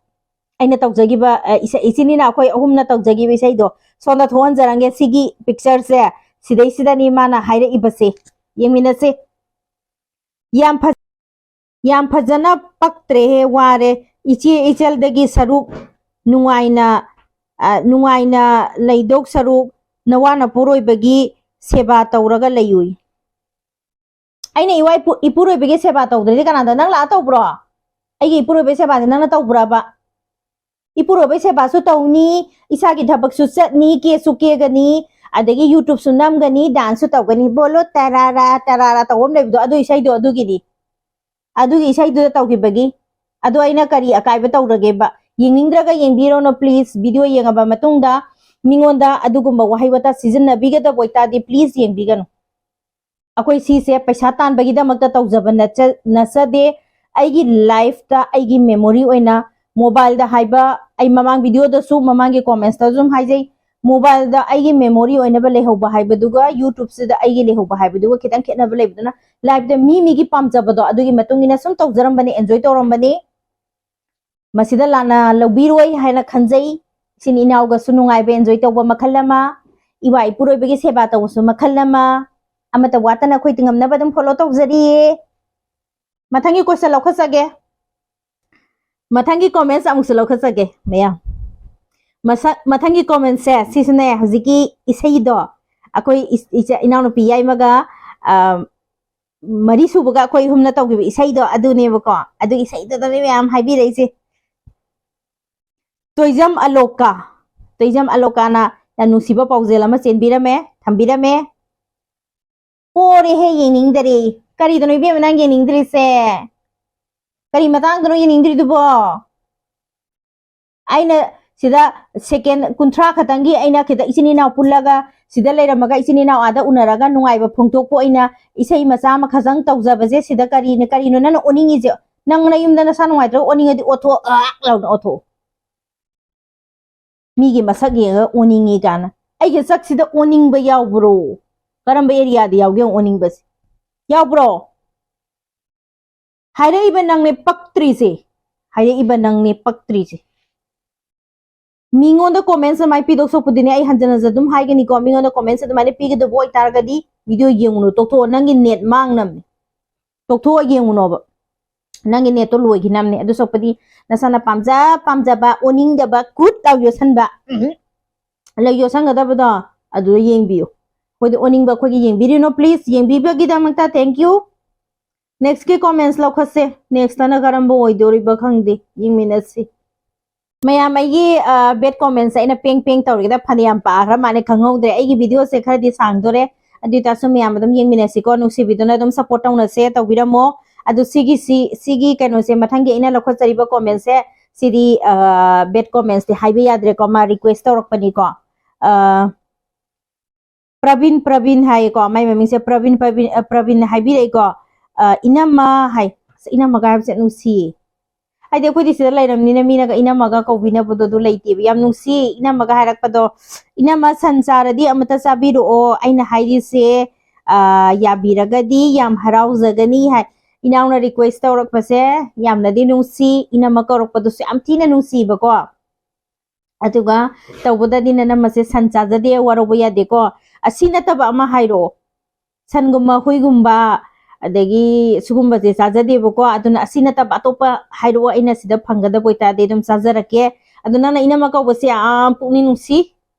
ꯑꯩꯅ ꯇꯧꯖꯈꯤꯕ, ꯑ, ꯏꯁꯩ, ꯏꯆꯤꯟ ꯏꯅꯥꯎ ꯑꯩꯈꯣꯏ ꯑꯍꯨꯝꯅ ꯇꯧꯖꯈꯤꯕ ꯏꯁꯩꯗꯣ ꯁꯣꯝꯗ ꯊꯣꯛꯍꯟꯖꯔꯝꯒꯦ꯫ ꯁꯤꯒꯤ picture ꯁꯦ, ꯁꯤꯗꯩꯁꯤꯗꯅꯤ ꯃꯥꯅ ꯍꯥꯏꯔꯛꯏꯕꯁꯦ꯫ ꯌꯦꯡꯃꯤꯟꯅꯁꯦ꯫ "ꯌꯥꯝ ꯐ-, ꯌꯥꯝ ꯐꯖꯅ ꯄꯛꯇ꯭ꯔꯦꯍꯦ, ꯋꯥꯔꯦ꯫ ꯏꯆꯦ ꯏꯆꯜꯗꯒꯤ ꯁꯔꯨꯛ ꯅꯨꯡꯉꯥꯏꯅ, ꯑ, ꯅꯨꯡꯉꯥꯏꯅ ꯂꯩꯗꯧ ꯁꯔꯨꯛ ꯅꯋꯥ ꯅꯄꯨꯔꯣꯏꯕꯒꯤ ꯁꯦꯕꯥ ꯇꯧꯔꯒ ꯂꯩꯌꯨ꯫" ꯑꯩꯅ ꯏꯋꯥ ꯏꯄꯨ-, ꯏꯄꯨꯔꯣꯏꯕꯒꯤ ꯁꯦꯕꯥ ꯇꯧꯗ꯭ꯔꯗꯤ ꯀꯅꯥꯗ? ꯅꯪ ꯂꯥꯛꯑ ꯇꯧꯕ꯭ꯔꯣ? ꯑꯩꯒꯤ ꯏꯄꯨꯔꯣꯏꯕꯒꯤ ꯁꯦꯕꯥꯁꯦ ꯅꯪꯅ ꯇꯧꯕ꯭ꯔꯕ? ꯏꯄꯨꯔꯣꯏꯕꯒꯤ ꯁꯦꯕꯥꯁꯨ ꯇꯧꯅꯤ, ꯏꯁꯥꯒꯤ ꯊꯕꯛꯁꯨ ꯆꯠꯅꯤ, ꯀꯦꯁꯨ ꯀꯦꯒꯅꯤ, ꯑꯗꯒꯤ YouTubeꯁꯨ ꯅꯝꯒꯅꯤ, danceꯁꯨ ꯇꯧꯒꯅꯤ꯫ ꯕꯣꯂꯣ ꯇꯔꯥꯔꯥ ꯇꯔꯥꯔꯥ ꯇꯧꯕ ꯑꯃ ꯂꯩꯕꯗꯣ, ꯑꯗꯨ ꯏꯁꯩꯗꯣ ꯑꯗꯨꯒꯤꯗꯤ, ꯑꯗꯨꯒꯤ ꯏꯁꯩꯗꯨꯗ ꯇꯧꯈꯤꯕꯒꯤ꯫ ꯑꯗꯣ ꯑꯩꯅ ꯀꯔꯤ ꯑꯀꯥꯏꯕ ꯇꯧꯔꯒꯦꯕ? ꯌꯦꯡꯅꯤꯡꯗ꯭ꯔꯒ ꯌꯦꯡꯕꯤꯔꯣꯅꯣ please꯫ Video ꯌꯦꯡꯉꯕ ꯃꯇꯨꯡꯗ ꯃꯤꯉꯣꯟꯗ ꯑꯗꯨꯒꯨꯝꯕ ꯋꯥꯍꯩ ꯋꯥꯇꯥ ꯁꯤꯖꯤꯟꯅꯕꯤꯒꯗꯕ ꯑꯣꯏꯇꯥꯔꯗꯤ please ꯌꯦꯡꯕꯤꯒꯅꯨ꯫ ꯑꯩꯈꯣꯏ ꯁꯤꯁꯦ ꯄꯩꯁꯥ ꯇꯥꯟꯕꯒꯤꯗꯃꯛꯇ ꯇꯧꯖꯕ ꯅꯠꯆ-, ꯅꯠꯆꯗꯦ꯫ ꯑꯩꯒꯤ lifeꯇ ꯑꯩꯒꯤ memory ꯑꯣꯏꯅ mobileꯗ ꯍꯥꯏꯕ, ꯑꯩ ꯃꯃꯥꯡ videoꯗꯁꯨ, ꯃꯃꯥꯡꯒꯤ commentsꯇꯁꯨ ꯑꯗꯨꯝ ꯍꯥꯏꯖꯩ, mobileꯗ ꯑꯩꯒꯤ memory ꯑꯣꯏꯅꯕ ꯂꯩꯍꯧꯕ ꯍꯥꯏꯕꯗꯨꯒ YouTubeꯁꯤꯗ ꯑꯩꯒꯤ ꯂꯩꯍꯧꯕ ꯍꯥꯏꯕꯗꯨꯒ ꯈꯤꯇꯪ ꯈꯦꯠꯅꯕ ꯂꯩꯕꯗꯨꯅ, lifeꯇ ꯃꯤ ꯃꯤꯒꯤ ꯄꯥꯝꯖꯕꯗꯣ ꯑꯗꯨꯒꯤ ꯃꯇꯨꯡ ꯏꯟꯅ ꯁꯨꯝ ꯇꯧꯖꯔꯝꯕꯅꯤ, enjoy ꯇꯧꯔꯝꯕꯅꯤ꯫ ꯃꯁꯤꯗ ꯂꯥꯟꯅ ꯂꯧꯕꯤꯔꯣꯏ ꯍꯥꯏꯅ ꯈꯟꯖꯩ꯫ ꯏꯆꯤꯟ ꯏꯅꯥꯎꯒꯁꯨ ꯅꯨꯡꯉꯥꯏꯕ enjoy ꯇꯧꯕ ꯃꯈꯜ ꯑꯃ, ꯏꯋꯥ ꯏꯄꯨꯔꯣꯏꯕꯒꯤ ꯁꯦꯕꯥ ꯇꯧꯕꯁꯨ ꯃꯈꯜ ꯑꯃ꯫ ꯑꯃꯠꯇ ꯋꯥꯠꯇꯅ ꯑꯩꯈꯣꯏ ꯉꯝꯅꯕ ꯑꯗꯨꯝ follow ꯇꯧꯖꯔꯤꯌꯦ꯫ ꯃꯊꯪꯒꯤ question ꯂꯧꯈꯠꯆꯒꯦ꯫ ꯃꯊꯪꯒꯤ comments ꯑꯃꯨꯛꯁꯨ ꯂꯧꯈꯠꯆꯒꯦ ꯃꯌꯥꯝ꯫ ꯃꯁꯛ-, ꯃꯊꯪꯒꯤ commentꯁꯦ ꯁꯤꯁꯨꯅꯦ, ꯍꯧꯖꯤꯛꯀꯤ ꯏꯁꯩꯗꯣ, ꯑꯩꯈꯣꯏ ꯏꯆ-, ꯏꯆ-, ꯏꯅꯥꯎꯅꯨꯄꯤ ꯌꯥꯏꯃꯒ, ꯑ, ꯃꯔꯤ ꯁꯨꯕꯒ ꯑꯩꯈꯣꯏ ꯑꯍꯨꯝꯅ ꯇꯧꯈꯤꯕ ꯏꯁꯩꯗꯣ ꯑꯗꯨꯅꯦꯕꯀꯣ꯫ ꯑꯗꯨ ꯏꯁꯩꯗꯨꯗꯅꯦ ꯃꯌꯥꯝ ꯍꯥꯏꯕꯤꯔꯛꯏꯁꯦ꯫ ꯇꯣꯏꯖꯝ ꯑꯂꯣꯀꯥ, ꯇꯣꯏꯖꯝ ꯑꯂꯣꯀꯥꯅ ꯌꯥꯝ ꯅꯨꯡꯁꯤꯕ ꯄꯥꯎꯖꯦꯜ ꯑꯃ ꯆꯦꯟꯕꯤꯔꯝꯃꯦ, ꯊꯝꯕꯤꯔꯝꯃꯦ꯫ "ꯄꯣꯔꯦꯍꯦ, ꯌꯦꯡꯅꯤꯡꯗꯔꯦ꯫" ꯀꯔꯤꯗꯅꯣ ꯏꯕꯦꯝꯃ ꯅꯪ ꯌꯦꯡꯅꯤꯡꯗ꯭ꯔꯤꯁꯦ? ꯀꯔꯤ ꯃꯇꯥꯡꯗꯅꯣ ꯌꯦꯡꯅꯤꯡꯗ꯭ꯔꯤꯗꯨꯕꯣ? ꯑꯩꯅ ꯁꯤꯗ second ꯀꯨꯟꯊ꯭ꯔꯥ ꯈꯛꯇꯪꯒꯤ ꯑꯩꯅ ꯈꯤꯇ ꯏꯆꯤꯟ ꯏꯅꯥꯎ ꯄꯨꯜꯂꯒ ꯁꯤꯗ ꯂꯩꯔꯝꯃꯒ ꯏꯆꯤꯟ ꯏꯅꯥꯎ ꯑꯥꯗ ꯎꯅꯔꯒ ꯅꯨꯡꯉꯥꯏꯕ ꯐꯣꯡꯗꯣꯛꯄ ꯑꯣꯏꯅ ꯏꯁꯩ ꯃꯆꯥ ꯑꯃ ꯈꯛꯇꯪ ꯇꯧꯖꯕꯁꯦ ꯁꯤꯗ ꯀꯔꯤꯅ, ꯀꯔꯤꯅꯣ ꯅꯪꯅ ꯑꯣꯅꯤꯡꯉꯤꯁꯦ? ꯅꯪ ꯅꯌꯨꯝꯗ ꯅꯁꯥ ꯅꯨꯡꯉꯥꯏꯇ꯭ꯔꯒ ꯑꯣꯅꯤꯡꯉꯗꯤ ꯑꯣꯊꯣꯛꯑꯣ, ꯑꯥꯛ ꯂꯥꯎꯅ ꯑꯣꯊꯣꯛꯑꯣ꯫ ꯃꯤꯒꯤ ꯃꯁꯛ ꯌꯦꯡꯉꯒ ꯑꯣꯅꯤꯡꯉꯤ ꯀꯥꯏꯅ꯫ ꯑꯩꯒꯤ ꯁꯛꯁꯤꯗ ꯑꯣꯅꯤꯡꯕ ꯌꯥꯎꯕ꯭ꯔꯣ? ꯀꯔꯝꯕ areaꯗ ꯌꯥꯎꯒꯦ ꯑꯣꯅꯤꯡꯕꯁꯦ? ꯌꯥꯎꯕ꯭ꯔꯣ? ꯍꯥꯏꯔꯛꯏꯕ ꯅꯪꯅꯦ ꯄꯛꯇ꯭ꯔꯤꯁꯦ꯫ ꯍꯥꯏꯔꯛꯏꯕ ꯅꯪꯅꯦ ꯄꯛꯇ꯭ꯔꯤꯁꯦ꯫ ꯃꯤꯉꯣꯟꯗ comments ꯑꯗꯨꯃꯥꯏꯅ ꯄꯤꯗꯧ ꯁꯔꯨꯛꯄꯨꯗꯤꯅꯦ, ꯑꯩ ꯍꯟꯖꯟ ꯍꯟꯖꯟ ꯑꯗꯨꯝ ꯍꯥꯏꯒꯅꯤꯀꯣ, ꯃꯤꯉꯣꯟꯗ comments ꯑꯗꯨꯃꯥꯏꯅ ꯄꯤꯒꯗꯕ ꯑꯣꯏꯇꯥꯔꯒꯗꯤ video ꯌꯦꯡꯉꯨꯅꯨ, ꯇꯣꯛꯊꯣꯛꯑꯣ, ꯅꯪꯒꯤ net ꯃꯥꯡꯅꯕꯅꯦ꯫ ꯇꯣꯛꯊꯣꯛꯑ ꯌꯦꯡꯉꯨꯅꯣꯕ, ꯅꯪꯒꯤ netꯇꯣ ꯂꯣꯏꯈꯤꯅꯕꯅꯦ꯫ ꯑꯗꯨ ꯁꯔꯨꯛꯄꯨꯗꯤ ꯅꯁꯥꯅ ꯄꯥꯝꯖ ꯄꯥꯝꯖꯕ, ꯑꯣꯅꯤꯡꯗꯕ, ꯀꯨꯠ ꯂꯥꯎ ꯌꯣꯠꯁꯟꯕ, ꯎꯝ, ꯂꯩ ꯌꯣꯠꯁꯟꯒꯗꯕꯗꯣ ꯑꯗꯨꯗ ꯌꯦꯡꯕꯤꯌꯨ꯫ ꯑꯩꯈꯣꯏꯗꯤ ꯑꯣꯅꯤꯡꯕ ꯑꯩꯈꯣꯏꯒꯤ ꯌꯦꯡꯕꯤꯔꯤꯅꯣ, please꯫ ꯌꯦꯡꯕꯤꯕꯒꯤꯗꯃꯛꯇ thank you꯫ Next ꯀꯤ comments ꯂꯧꯈꯠꯁꯦ꯫ Next ꯇꯅ ꯀꯔꯝꯕ ꯑꯣꯏꯗꯣꯔꯤꯕ ꯈꯪꯗꯦ, ꯌꯦꯡꯃꯤꯟꯅꯁꯤ꯫ ꯃꯌꯥꯝ ꯑꯩꯒꯤ bad comments ꯑꯩꯅ ꯄꯦꯡ ꯄꯦꯡ ꯇꯧꯔꯤꯗ ꯐꯅꯌꯥꯝ ꯄꯥꯈ꯭ꯔ ꯃꯥꯜꯂꯦ, ꯈꯪꯍꯧꯗ꯭ꯔꯦ꯫ ꯑꯩꯒꯤ video ꯁꯦ ꯈꯔꯗꯤ ꯁꯥꯡꯗꯣꯔꯦ, ꯑꯗꯨ ꯑꯣꯏꯇꯥꯔꯁꯨ ꯃꯌꯥꯝ ꯑꯗꯨꯝ ꯌꯦꯡꯃꯤꯟꯅꯁꯤꯀꯣ꯫ ꯅꯨꯡꯁꯤꯕꯤꯗꯨꯅ ꯑꯗꯨꯝ support ꯇꯧꯅꯁꯦ, ꯇꯧꯕꯤꯔꯝꯃꯣ꯫ ꯑꯗꯨ ꯁꯤꯒꯤꯁꯤ, ꯁꯤꯒꯤ ꯀꯩꯅꯣꯁꯦ, ꯃꯊꯪꯒꯤ ꯑꯩꯅ ꯂꯧꯈꯠꯆꯔꯤꯕ comment ꯁꯦ, ꯁꯤꯗꯤ bad comments ꯇꯤ ꯍꯥꯏꯕ ꯌꯥꯗ꯭ꯔꯦꯀꯣ, ꯃꯥ request ꯇꯧꯔꯛꯄꯅꯤꯀꯣ꯫ ꯑ, ꯄ꯭ꯔꯕꯤꯟ, ꯄ꯭ꯔꯕꯤꯟ ꯍꯥꯏꯌꯦꯀꯣ, ꯃꯥꯏ ꯃꯃꯤꯡꯁꯦ ꯄ꯭ꯔꯕꯤꯟ, ꯄ꯭ꯔꯕꯤꯟ, ꯑ, ꯄ꯭ꯔꯕꯤꯟ ꯍꯥꯏꯕꯤꯔꯛꯏꯀꯣ꯫ ꯑ, ꯏꯅꯝꯃ ꯍꯥꯏ꯫ ꯑꯁ, ꯏꯅꯝꯃꯒ ꯍꯥꯏꯕꯁꯦ ꯅꯨꯡꯁꯤꯌꯦ꯫ ꯍꯥꯏꯗꯤ ꯑꯩꯈꯣꯏꯗꯤ ꯁꯤꯗ ꯂꯩꯔꯝꯅꯤꯅ ꯃꯤꯅꯒ ꯏꯅꯝꯃꯒ ꯀꯧꯕꯤꯅꯕꯗꯣ ꯑꯗꯨ ꯂꯩꯇꯦꯕ꯫ ꯌꯥꯝ ꯅꯨꯡꯁꯤ ꯏꯅꯝꯃꯒ ꯍꯥꯏꯔꯛꯄꯗꯣ꯫ "ꯏꯅꯝꯃ, ꯁꯟ ꯆꯥꯔꯗꯤ ꯑꯃꯨꯛꯇ ꯆꯥꯕꯤꯔꯛꯑꯣ, ꯑꯩꯅ ꯍꯥꯏꯔꯤꯁꯦ, ꯑ, ꯌꯥꯕꯤꯔꯒꯗꯤ ꯌꯥꯝ ꯍꯔꯥꯎꯖꯒꯅꯤ" ꯍꯥꯏ꯫ ꯏꯅꯥꯎꯅ request ꯇꯧꯔꯛꯄꯁꯦ ꯌꯥꯝꯅꯗꯤ ꯅꯨꯡꯁꯤ, ꯏꯅꯝꯃ ꯀꯧꯔꯛꯄꯗꯨꯁꯨ ꯌꯥꯝ ꯊꯤꯅ ꯅꯨꯡꯁꯤꯕꯀꯣ꯫ ꯑꯗꯨꯒ ꯇꯧꯕꯗꯗꯤ ꯅꯅꯝꯃꯁꯦ ꯁꯟ ꯆꯥꯖꯗꯦ, ꯋꯥꯔꯧꯕ ꯌꯥꯗꯦꯀꯣ꯫ ꯑꯁꯤ ꯅꯠꯇꯕ ꯑꯃ ꯍꯥꯏꯔꯛꯑꯣ꯫ ꯁꯟꯒꯨꯝꯕ, ꯍꯨꯏꯒꯨꯝꯕ, ꯑꯗꯒꯤ ꯁꯤꯒꯨꯝꯕꯁꯦ ꯆꯥꯖꯗꯦꯕꯀꯣ꯫ ꯑꯗꯨꯅ ꯑꯁꯤ ꯅꯠꯇꯕ ꯑꯇꯣꯞꯄ ꯍꯥꯏꯔꯛꯑꯣ, ꯑꯩꯅ ꯁꯤꯗ ꯐꯪꯒꯗꯕ ꯑꯣꯏꯇꯥꯔꯗꯤ ꯑꯗꯨꯝ ꯆꯥꯖꯔꯛꯀꯦ꯫ ꯑꯗꯣ ꯅꯪꯅ ꯏꯅꯝꯃ ꯀꯧꯕꯁꯦ ꯌꯥꯝ ꯄꯨꯛꯅꯤꯡ ꯅꯨꯡꯁꯤ,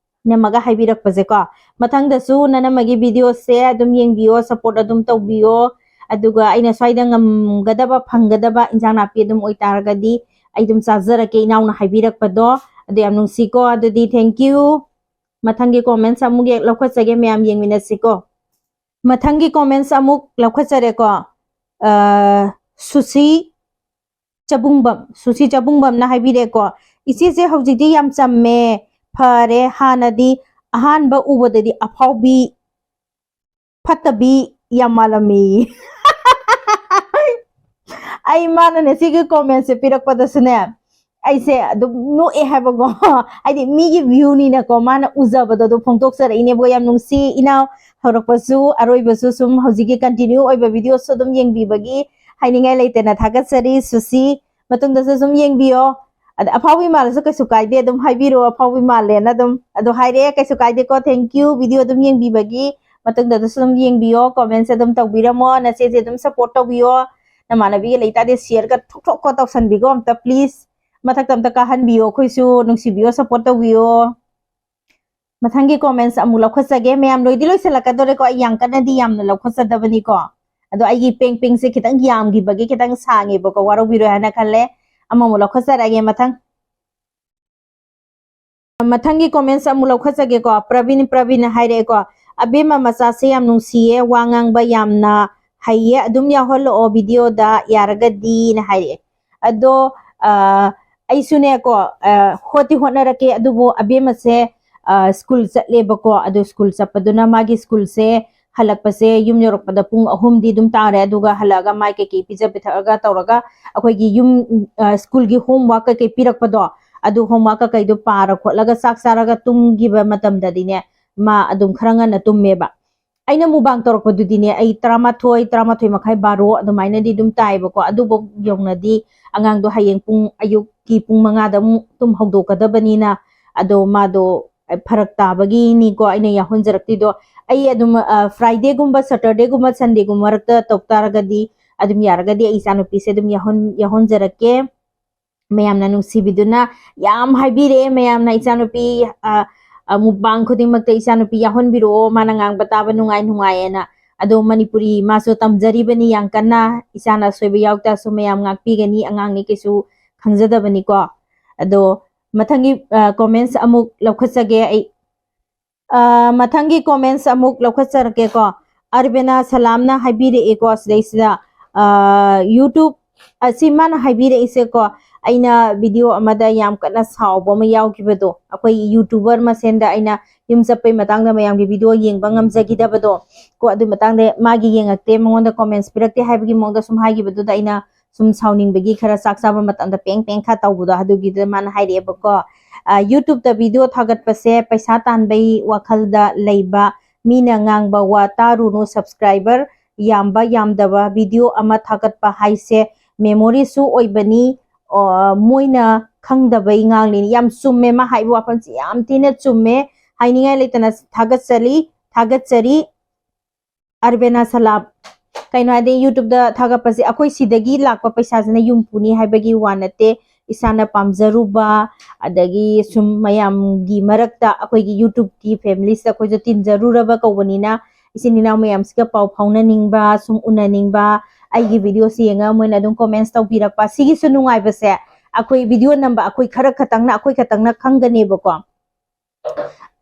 ꯏꯅꯝꯃꯒ ꯍꯥꯏꯕꯤꯔꯛꯄꯁꯦꯀꯣ꯫ ꯃꯊꯪꯗꯁꯨ ꯅꯅꯝꯃꯒꯤ video ꯁꯦ ꯑꯗꯨꯝ ꯌꯦꯡꯕꯤꯌꯣ, support ꯑꯗꯨꯝ ꯇꯧꯕꯤꯌꯣ꯫ ꯑꯗꯨꯒ ꯑꯩꯅ ꯁ꯭ꯋꯥꯏꯗ ꯉꯝꯒꯗꯕ, ꯐꯪꯒꯗꯕ ꯏꯟꯖꯥꯡ ꯅꯥꯄꯤ ꯑꯗꯨꯝ ꯑꯣꯏꯇꯥꯔꯒꯗꯤ ꯑꯩ ꯑꯗꯨꯝ ꯆꯥꯖꯔꯛꯀꯦ, ꯏꯅꯥꯎꯅ ꯍꯥꯏꯕꯤꯔꯛꯄꯗꯣ꯫ ꯑꯗꯨ ꯌꯥꯝ ꯅꯨꯡꯁꯤꯀꯣ꯫ ꯑꯗꯨꯗꯤ thank you꯫ ꯃꯊꯪꯒꯤ comments ꯑꯃꯨꯛ ꯍꯦꯛ ꯂꯧꯈꯠꯆꯒꯦ, ꯃꯌꯥꯝ ꯌꯦꯡꯃꯤꯟꯅꯁꯤꯀꯣ꯫ ꯃꯊꯪꯒꯤ comments ꯑꯃꯨꯛ ꯂꯧꯈꯠꯆꯔꯦꯀꯣ꯫ ꯑ, ꯁꯨꯁꯤ ꯆꯕꯨꯡꯕꯝ, ꯁꯨꯁꯤ ꯆꯕꯨꯡꯕꯝꯅ ꯍꯥꯏꯕꯤꯔꯦꯀꯣ, "ꯏꯆꯦꯁꯦ ꯍꯧꯖꯤꯛꯇꯤ ꯌꯥꯝ ꯆꯝꯃꯦ, ꯐꯔꯦ, ꯍꯥꯟꯅꯗꯤ ꯑꯍꯥꯟꯕ ꯎꯕꯗꯗꯤ ꯑꯐꯥꯎꯕꯤ, ꯐꯠꯇꯕꯤ ꯌꯥꯝ ꯃꯥꯜꯂꯝꯃꯤ"꯫ ꯑꯩ, ꯃꯥꯅꯅꯦ ꯁꯤꯒꯤ comment ꯁꯦ ꯄꯤꯔꯛꯄꯗꯁꯨꯅꯦ, ꯑꯩꯁꯦ ꯑꯗꯨꯝ ꯅꯣꯛꯑꯦ ꯍꯥꯏꯕꯀꯣ꯫ ꯍꯥꯏꯗꯤ ꯃꯤꯒꯤ view ꯅꯤꯅꯀꯣ, ꯃꯥꯅ ꯎꯖꯕꯗꯣ ꯑꯗꯨ ꯐꯣꯡꯗꯣꯛꯆꯔꯛꯏꯅꯦꯕꯀꯣ꯫ ꯌꯥꯝ ꯅꯨꯡꯁꯤ ꯏꯅꯥꯎ, ꯍꯧꯔꯛꯄꯁꯨ ꯑꯔꯣꯏꯕꯁꯨ ꯁꯨꯝ ꯍꯧꯖꯤꯛꯀꯤ continue ꯑꯣꯏꯕ video ꯁꯨ ꯑꯗꯨꯝ ꯌꯦꯡꯕꯤꯕꯒꯤ ꯍꯥꯏꯅꯤꯡꯉꯥꯏ ꯂꯩꯇꯅ ꯊꯥꯒꯠꯆꯔꯤ ꯁꯨꯁꯤ꯫ ꯃꯇꯨꯡꯗꯁꯨ ꯁꯨꯝ ꯌꯦꯡꯕꯤꯌꯣ꯫ ꯑꯗ ꯑꯐꯥꯎꯕꯤ ꯃꯥꯜꯂꯁꯨ ꯀꯩꯁꯨ ꯀꯥꯏꯗꯦ, ꯑꯗꯨꯝ ꯍꯥꯏꯕꯤꯔꯣ, "ꯑꯐꯥꯎꯕꯤ ꯃꯥꯜꯂꯦꯅ" ꯑꯗꯨꯝ꯫ ꯑꯗꯣ ꯍꯥꯏꯔꯦ, ꯀꯩꯁꯨ ꯀꯥꯏꯗꯦꯀꯣ꯫ Thank you video ꯑꯗꯨꯝ ꯌꯦꯡꯕꯤꯕꯒꯤ꯫ ꯃꯇꯨꯡꯗꯁꯨ ꯑꯗꯨꯝ ꯌꯦꯡꯕꯤꯌꯣ, comment ꯁꯦ ꯑꯗꯨꯝ ꯇꯧꯕꯤꯔꯝꯃꯣ, ꯅꯆꯦꯁꯦ ꯑꯗꯨꯝ support ꯇꯧꯕꯤꯌꯣ꯫ ꯅꯃꯥꯟꯅꯕꯤꯒ ꯂꯩꯇꯥꯔꯗꯤ share ꯒ ꯊꯣꯛ ꯊꯣꯛꯀꯣ ꯇꯧꯁꯟꯕꯤꯀꯣ ꯑꯝꯇ please꯫ ꯃꯊꯛꯇ ꯑꯝꯇ ꯀꯥꯍꯟꯕꯤꯌꯣ, ꯑꯩꯈꯣꯏꯁꯨ ꯅꯨꯡꯁꯤꯕꯤꯌꯣ, support ꯇꯧꯕꯤꯌꯣ꯫ ꯃꯊꯪꯒꯤ comments ꯑꯃꯨꯛ ꯂꯧꯈꯠꯆꯒꯦ꯫ ꯃꯌꯥꯝ ꯂꯣꯏꯗꯤ ꯂꯣꯏꯁꯤꯜꯂꯛꯀꯗꯧꯔꯦꯀꯣ, ꯑꯩ ꯌꯥꯝ ꯀꯟꯅꯗꯤ ꯌꯥꯝꯅ ꯂꯧꯈꯠꯆꯗꯕꯅꯤꯀꯣ꯫ ꯑꯗꯣ ꯑꯩꯒꯤ ꯄꯦꯡ ꯄꯦꯡꯁꯦ ꯈꯤꯇꯪ ꯌꯥꯝꯈꯤꯕꯒꯤ ꯈꯤꯇꯪ ꯁꯥꯡꯉꯦꯕꯀꯣ, ꯋꯥꯔꯧꯕꯤꯔꯣꯏ ꯍꯥꯏꯅ ꯈꯜꯂꯦ꯫ ꯑꯃꯃꯨꯛ ꯂꯧꯈꯠꯆꯔꯛꯑꯒꯦ ꯃꯊꯪ꯫ ꯃꯊꯪꯒꯤ comments ꯑꯃꯨꯛ ꯂꯧꯈꯠꯆꯒꯦꯀꯣ꯫ ꯄ꯭ꯔꯕꯤꯟ, ꯄ꯭ꯔꯕꯤꯟꯅ ꯍꯥꯏꯔꯛꯑꯦꯀꯣ, "ꯑꯕꯦꯝꯃ ꯃꯆꯥꯁꯦ ꯌꯥꯝ ꯅꯨꯡꯁꯤꯌꯦ, ꯋꯥ ꯉꯥꯡꯕ ꯌꯥꯝꯅ ꯍꯩꯌꯦ, ꯑꯗꯨꯝ ꯌꯥꯎꯍꯜꯂꯛꯑꯣ videoꯗ ꯌꯥꯔꯒꯗꯤꯅ" ꯍꯥꯏꯔꯛꯑꯦ꯫ ꯑꯗꯣ ꯑ, ꯑꯩꯁꯨꯅꯦꯀꯣ, ꯑ, ꯍꯣꯠꯇꯤ ꯍꯣꯠꯅꯔꯛꯀꯦ, ꯑꯗꯨꯕꯨ ꯑꯕꯦꯝꯃꯁꯦ ꯁ꯭ꯀꯨꯜ ꯆꯠꯂꯦꯕꯀꯣ꯫ ꯑꯗꯨ ꯁ꯭ꯀꯨꯜ ꯆꯠꯄꯗꯨꯅ ꯃꯥꯒꯤ ꯁ꯭ꯀꯨꯜꯁꯦ ꯍꯜꯂꯛꯄꯁꯦ ꯌꯨꯝ ꯌꯧꯔꯛꯄꯗ ꯄꯨꯡ ꯑꯍꯨꯝꯗꯤ ꯑꯗꯨꯝ ꯇꯥꯔꯦ꯫ ꯑꯗꯨꯒ ꯍꯜꯂꯛꯑꯒ ꯃꯥꯏ ꯀꯩꯀꯩ ꯄꯤꯖ ꯄꯤꯊꯛꯑꯒ ꯇꯧꯔꯒ ꯑꯩꯈꯣꯏꯒꯤ ꯌꯨꯝ, ꯑ, ꯁ꯭ꯀꯨꯜꯒꯤ homework ꯀꯩꯀꯩ ꯄꯤꯔꯛꯄꯗꯣ, ꯑꯗꯨ homework ꯀꯩꯀꯩꯗꯣ ꯄꯥꯔ ꯈꯣꯠꯂꯒ ꯆꯥꯛ ꯆꯥꯔꯒ ꯇꯨꯝꯈꯤꯕ ꯃꯇꯝꯗꯗꯤꯅꯦ, ꯃꯥ ꯑꯗꯨꯝ ꯈꯔ ꯉꯟꯅ ꯇꯨꯝꯃꯦꯕ꯫ ꯑꯩꯅ mukbang ꯇꯧꯔꯛꯄꯗꯨꯗꯤꯅꯦ, ꯑꯩ ꯇꯔꯥꯃꯥꯊꯣꯏ, ꯇꯔꯥꯃꯥꯊꯣꯏ ꯃꯈꯥꯏ, ꯕꯥꯔꯣ ꯑꯗꯨꯃꯥꯏꯅꯗꯤ ꯑꯗꯨꯝ ꯇꯥꯏꯌꯦꯕꯀꯣ꯫ ꯑꯗꯨꯐꯧ ꯌꯧꯅꯗꯤ ꯑꯉꯥꯡꯗꯣ ꯍꯌꯦꯡ ꯄꯨꯡ, ꯑꯌꯨꯛꯀꯤ ꯄꯨꯡ ꯃꯉꯥꯗ ꯑꯃꯨꯛ ꯇꯨꯝ ꯍꯧꯗꯣꯛꯀꯗꯕꯅꯤꯅ, ꯑꯗꯣ ꯃꯥꯗꯣ ꯐꯔꯛ ꯇꯥꯕꯒꯤꯅꯤꯀꯣ ꯑꯩꯅ ꯌꯥꯎꯍꯟꯖꯔꯛꯇ꯭ꯔꯤꯗꯣ꯫ ꯑꯩ ꯑꯗꯨꯝ, ꯑ, Fridayꯒꯨꯝꯕ, Saturdayꯒꯨꯝꯕ, Sundayꯒꯨꯝꯕ ꯃꯔꯛꯇ ꯇꯧ ꯇꯥꯔꯒꯗꯤ, ꯑꯗꯨꯝ ꯌꯥꯔꯒꯗꯤ ꯑꯩ ꯏꯆꯥꯅꯨꯄꯤꯁꯦ ꯑꯗꯨꯝ ꯌꯥꯎꯍꯟ-, ꯌꯥꯎꯍꯟꯖꯔꯛꯀꯦ꯫ ꯃꯌꯥꯝꯅ ꯅꯨꯡꯁꯤꯕꯤꯗꯨꯅ ꯌꯥꯝ ꯍꯥꯏꯕꯤꯔꯛꯑꯦ꯫ ꯃꯌꯥꯝꯅ ꯏꯆꯥꯅꯨꯄꯤ, ꯑ, ꯑ, mukbang ꯈꯨꯗꯤꯡꯃꯛꯇ "ꯏꯆꯥꯅꯨꯄꯤ ꯌꯥꯎꯍꯟꯕꯤꯔꯛꯑꯣ, ꯃꯥꯅ ꯉꯥꯡꯕ ꯇꯥꯕ ꯅꯨꯡꯉꯥꯏ, ꯅꯨꯡꯉꯥꯏꯌꯦꯅ"꯫ ꯑꯗꯣ ꯃꯅꯤꯄꯨꯔꯤ ꯃꯥꯁꯨ ꯇꯝꯖꯔꯤꯕꯅꯤ ꯌꯥꯝ ꯀꯟꯅ꯫ ꯏꯆꯥꯅ ꯑꯁꯣꯏꯕ ꯌꯥꯎ ꯇꯥꯔꯁꯨ ꯃꯌꯥꯝ ꯉꯥꯛꯄꯤꯒꯅꯤ, ꯑꯉꯥꯡꯅꯤ ꯀꯩꯁꯨ ꯈꯪꯖꯗꯕꯅꯤꯀꯣ꯫ ꯑꯗꯣ ꯃꯊꯪꯒꯤ, ꯑ, comments ꯑꯃꯨꯛ ꯂꯧꯈꯠꯆꯒꯦ ꯑꯩ꯫ ꯑ, ꯃꯊꯪꯒꯤ comments ꯑꯃꯨꯛ ꯂꯧꯈꯠꯆꯔꯛꯀꯦꯀꯣ꯫ ꯑꯔꯕꯦꯅꯥ ꯁꯂꯥꯝꯅ ꯍꯥꯏꯕꯤꯔꯛꯑꯦꯀꯣ ꯁꯤꯗꯩꯁꯤꯗ, ꯑ, YouTube ꯑꯁꯤ ꯃꯥꯅ ꯍꯥꯏꯕꯤꯔꯛꯏꯁꯦꯀꯣ, ꯑꯩꯅ video ꯑꯃꯗ ꯌꯥꯝ ꯀꯟꯅ ꯁꯥꯎꯕ ꯑꯃ ꯌꯥꯎꯈꯤꯕꯗꯣ, ꯑꯩꯈꯣꯏ YouTuber ꯃꯁꯦꯟꯗ ꯑꯩꯅ ꯌꯨꯝ ꯆꯠꯄꯩ ꯃꯇꯥꯡꯗ ꯃꯌꯥꯝꯒꯤ video ꯌꯦꯡꯕ ꯉꯝꯖꯈꯤꯗꯕꯗꯣ ꯀꯣ, ꯑꯗꯨ ꯃꯇꯥꯡꯗ ꯃꯥꯒꯤ ꯌꯦꯡꯉꯛꯇꯦ, ꯃꯉꯣꯟꯗ comments ꯄꯤꯔꯛꯇꯦ ꯍꯥꯏꯕꯒꯤ ꯃꯑꯣꯡꯗ ꯁꯨꯝ ꯍꯥꯏꯈꯤꯕꯗꯨꯗ ꯑꯩꯅ ꯁꯨꯝ ꯁꯥꯎꯅꯤꯡꯕꯒꯤ ꯈꯔ ꯆꯥꯛ ꯆꯥꯕ ꯃꯇꯝꯗ ꯄꯦꯡ ꯄꯦꯡ ꯈꯔ ꯇꯧꯕꯗꯣ, ꯑꯗꯨꯒꯤꯗꯨꯗ ꯃꯥꯅ ꯍꯥꯏꯔꯛꯑꯦꯕꯀꯣ꯫ ꯑ, YouTubeꯇ video ꯊꯥꯒꯠꯄꯁꯦ ꯄꯩꯁꯥ ꯇꯥꯟꯕꯩ ꯋꯥꯈꯜꯗ ꯂꯩꯕ, ꯃꯤꯅ ꯉꯥꯡꯕ ꯋꯥ ꯇꯥꯔꯨꯅꯨ, subscriber ꯌꯥꯝꯕ ꯌꯥꯝꯗꯕ, video ꯑꯃ ꯊꯥꯒꯠꯄ ꯍꯥꯏꯁꯦ memoryꯁꯨ ꯑꯣꯏꯕꯅꯤ꯫ ꯑꯣ, ꯃꯣꯏꯅ ꯈꯪꯗꯕꯩ ꯉꯥꯡꯂꯤꯅꯤ꯫ ꯌꯥꯝ ꯆꯨꯝꯃꯦ, ꯃꯥ ꯍꯥꯏꯕ ꯋꯥꯐꯝꯁꯤ ꯌꯥꯝ ꯊꯤꯅ ꯆꯨꯝꯃꯦ, ꯍꯥꯏꯅꯤꯡꯉꯥꯏ ꯂꯩꯇꯅ ꯊꯥꯒꯠꯆꯔꯤ, ꯊꯥꯒꯠꯆꯔꯤ꯫ ꯑꯔꯕꯦꯅꯥ ꯁꯂꯥꯝ, ꯀꯩꯅꯣ ꯍꯥꯏꯗꯤ YouTubeꯇ ꯊꯥꯒꯠꯄꯁꯦ ꯑꯩꯈꯣꯏ ꯁꯤꯗꯒꯤ ꯂꯥꯛꯄ ꯄꯩꯁꯥꯁꯤꯅ ꯌꯨꯝ ꯄꯨꯅꯤ ꯍꯥꯏꯕꯒꯤ ꯋꯥ ꯅꯠꯇꯦ꯫ ꯏꯁꯥꯅ ꯄꯥꯝꯖꯔꯨꯕ, ꯑꯗꯒꯤ ꯁꯨꯝ ꯃꯌꯥꯝꯒꯤ ꯃꯔꯛꯇ ꯑꯩꯈꯣꯏꯒꯤ YouTubeꯀꯤ familyꯁꯤꯗ ꯑꯩꯈꯣꯏꯁꯨ ꯇꯤꯟꯖꯔꯨꯔꯕ ꯀꯧꯕꯅꯤꯅ, ꯏꯆꯤꯟ ꯏꯅꯥꯎ ꯃꯌꯥꯝꯁꯤꯒ ꯄꯥꯎ ꯐꯥꯎꯅꯅꯤꯡꯕ, ꯁꯨꯝ ꯎꯅꯅꯤꯡꯕ, ꯑꯩꯒꯤ videoꯁꯤ ꯌꯦꯡꯉꯒ ꯃꯣꯏꯅ ꯑꯗꯨꯝ comments ꯇꯧꯕꯤꯔꯛꯄ, ꯁꯤꯒꯤꯁꯨ ꯅꯨꯡꯉꯥꯏꯕꯁꯦ ꯑꯩꯈꯣꯏ video ꯅꯝꯕ ꯑꯩꯈꯣꯏ ꯈꯔ ꯈꯛꯇꯪꯅ, ꯑꯩꯈꯣꯏ ꯈꯛꯇꯪꯅ ꯈꯪꯒꯅꯦꯕꯀꯣ꯫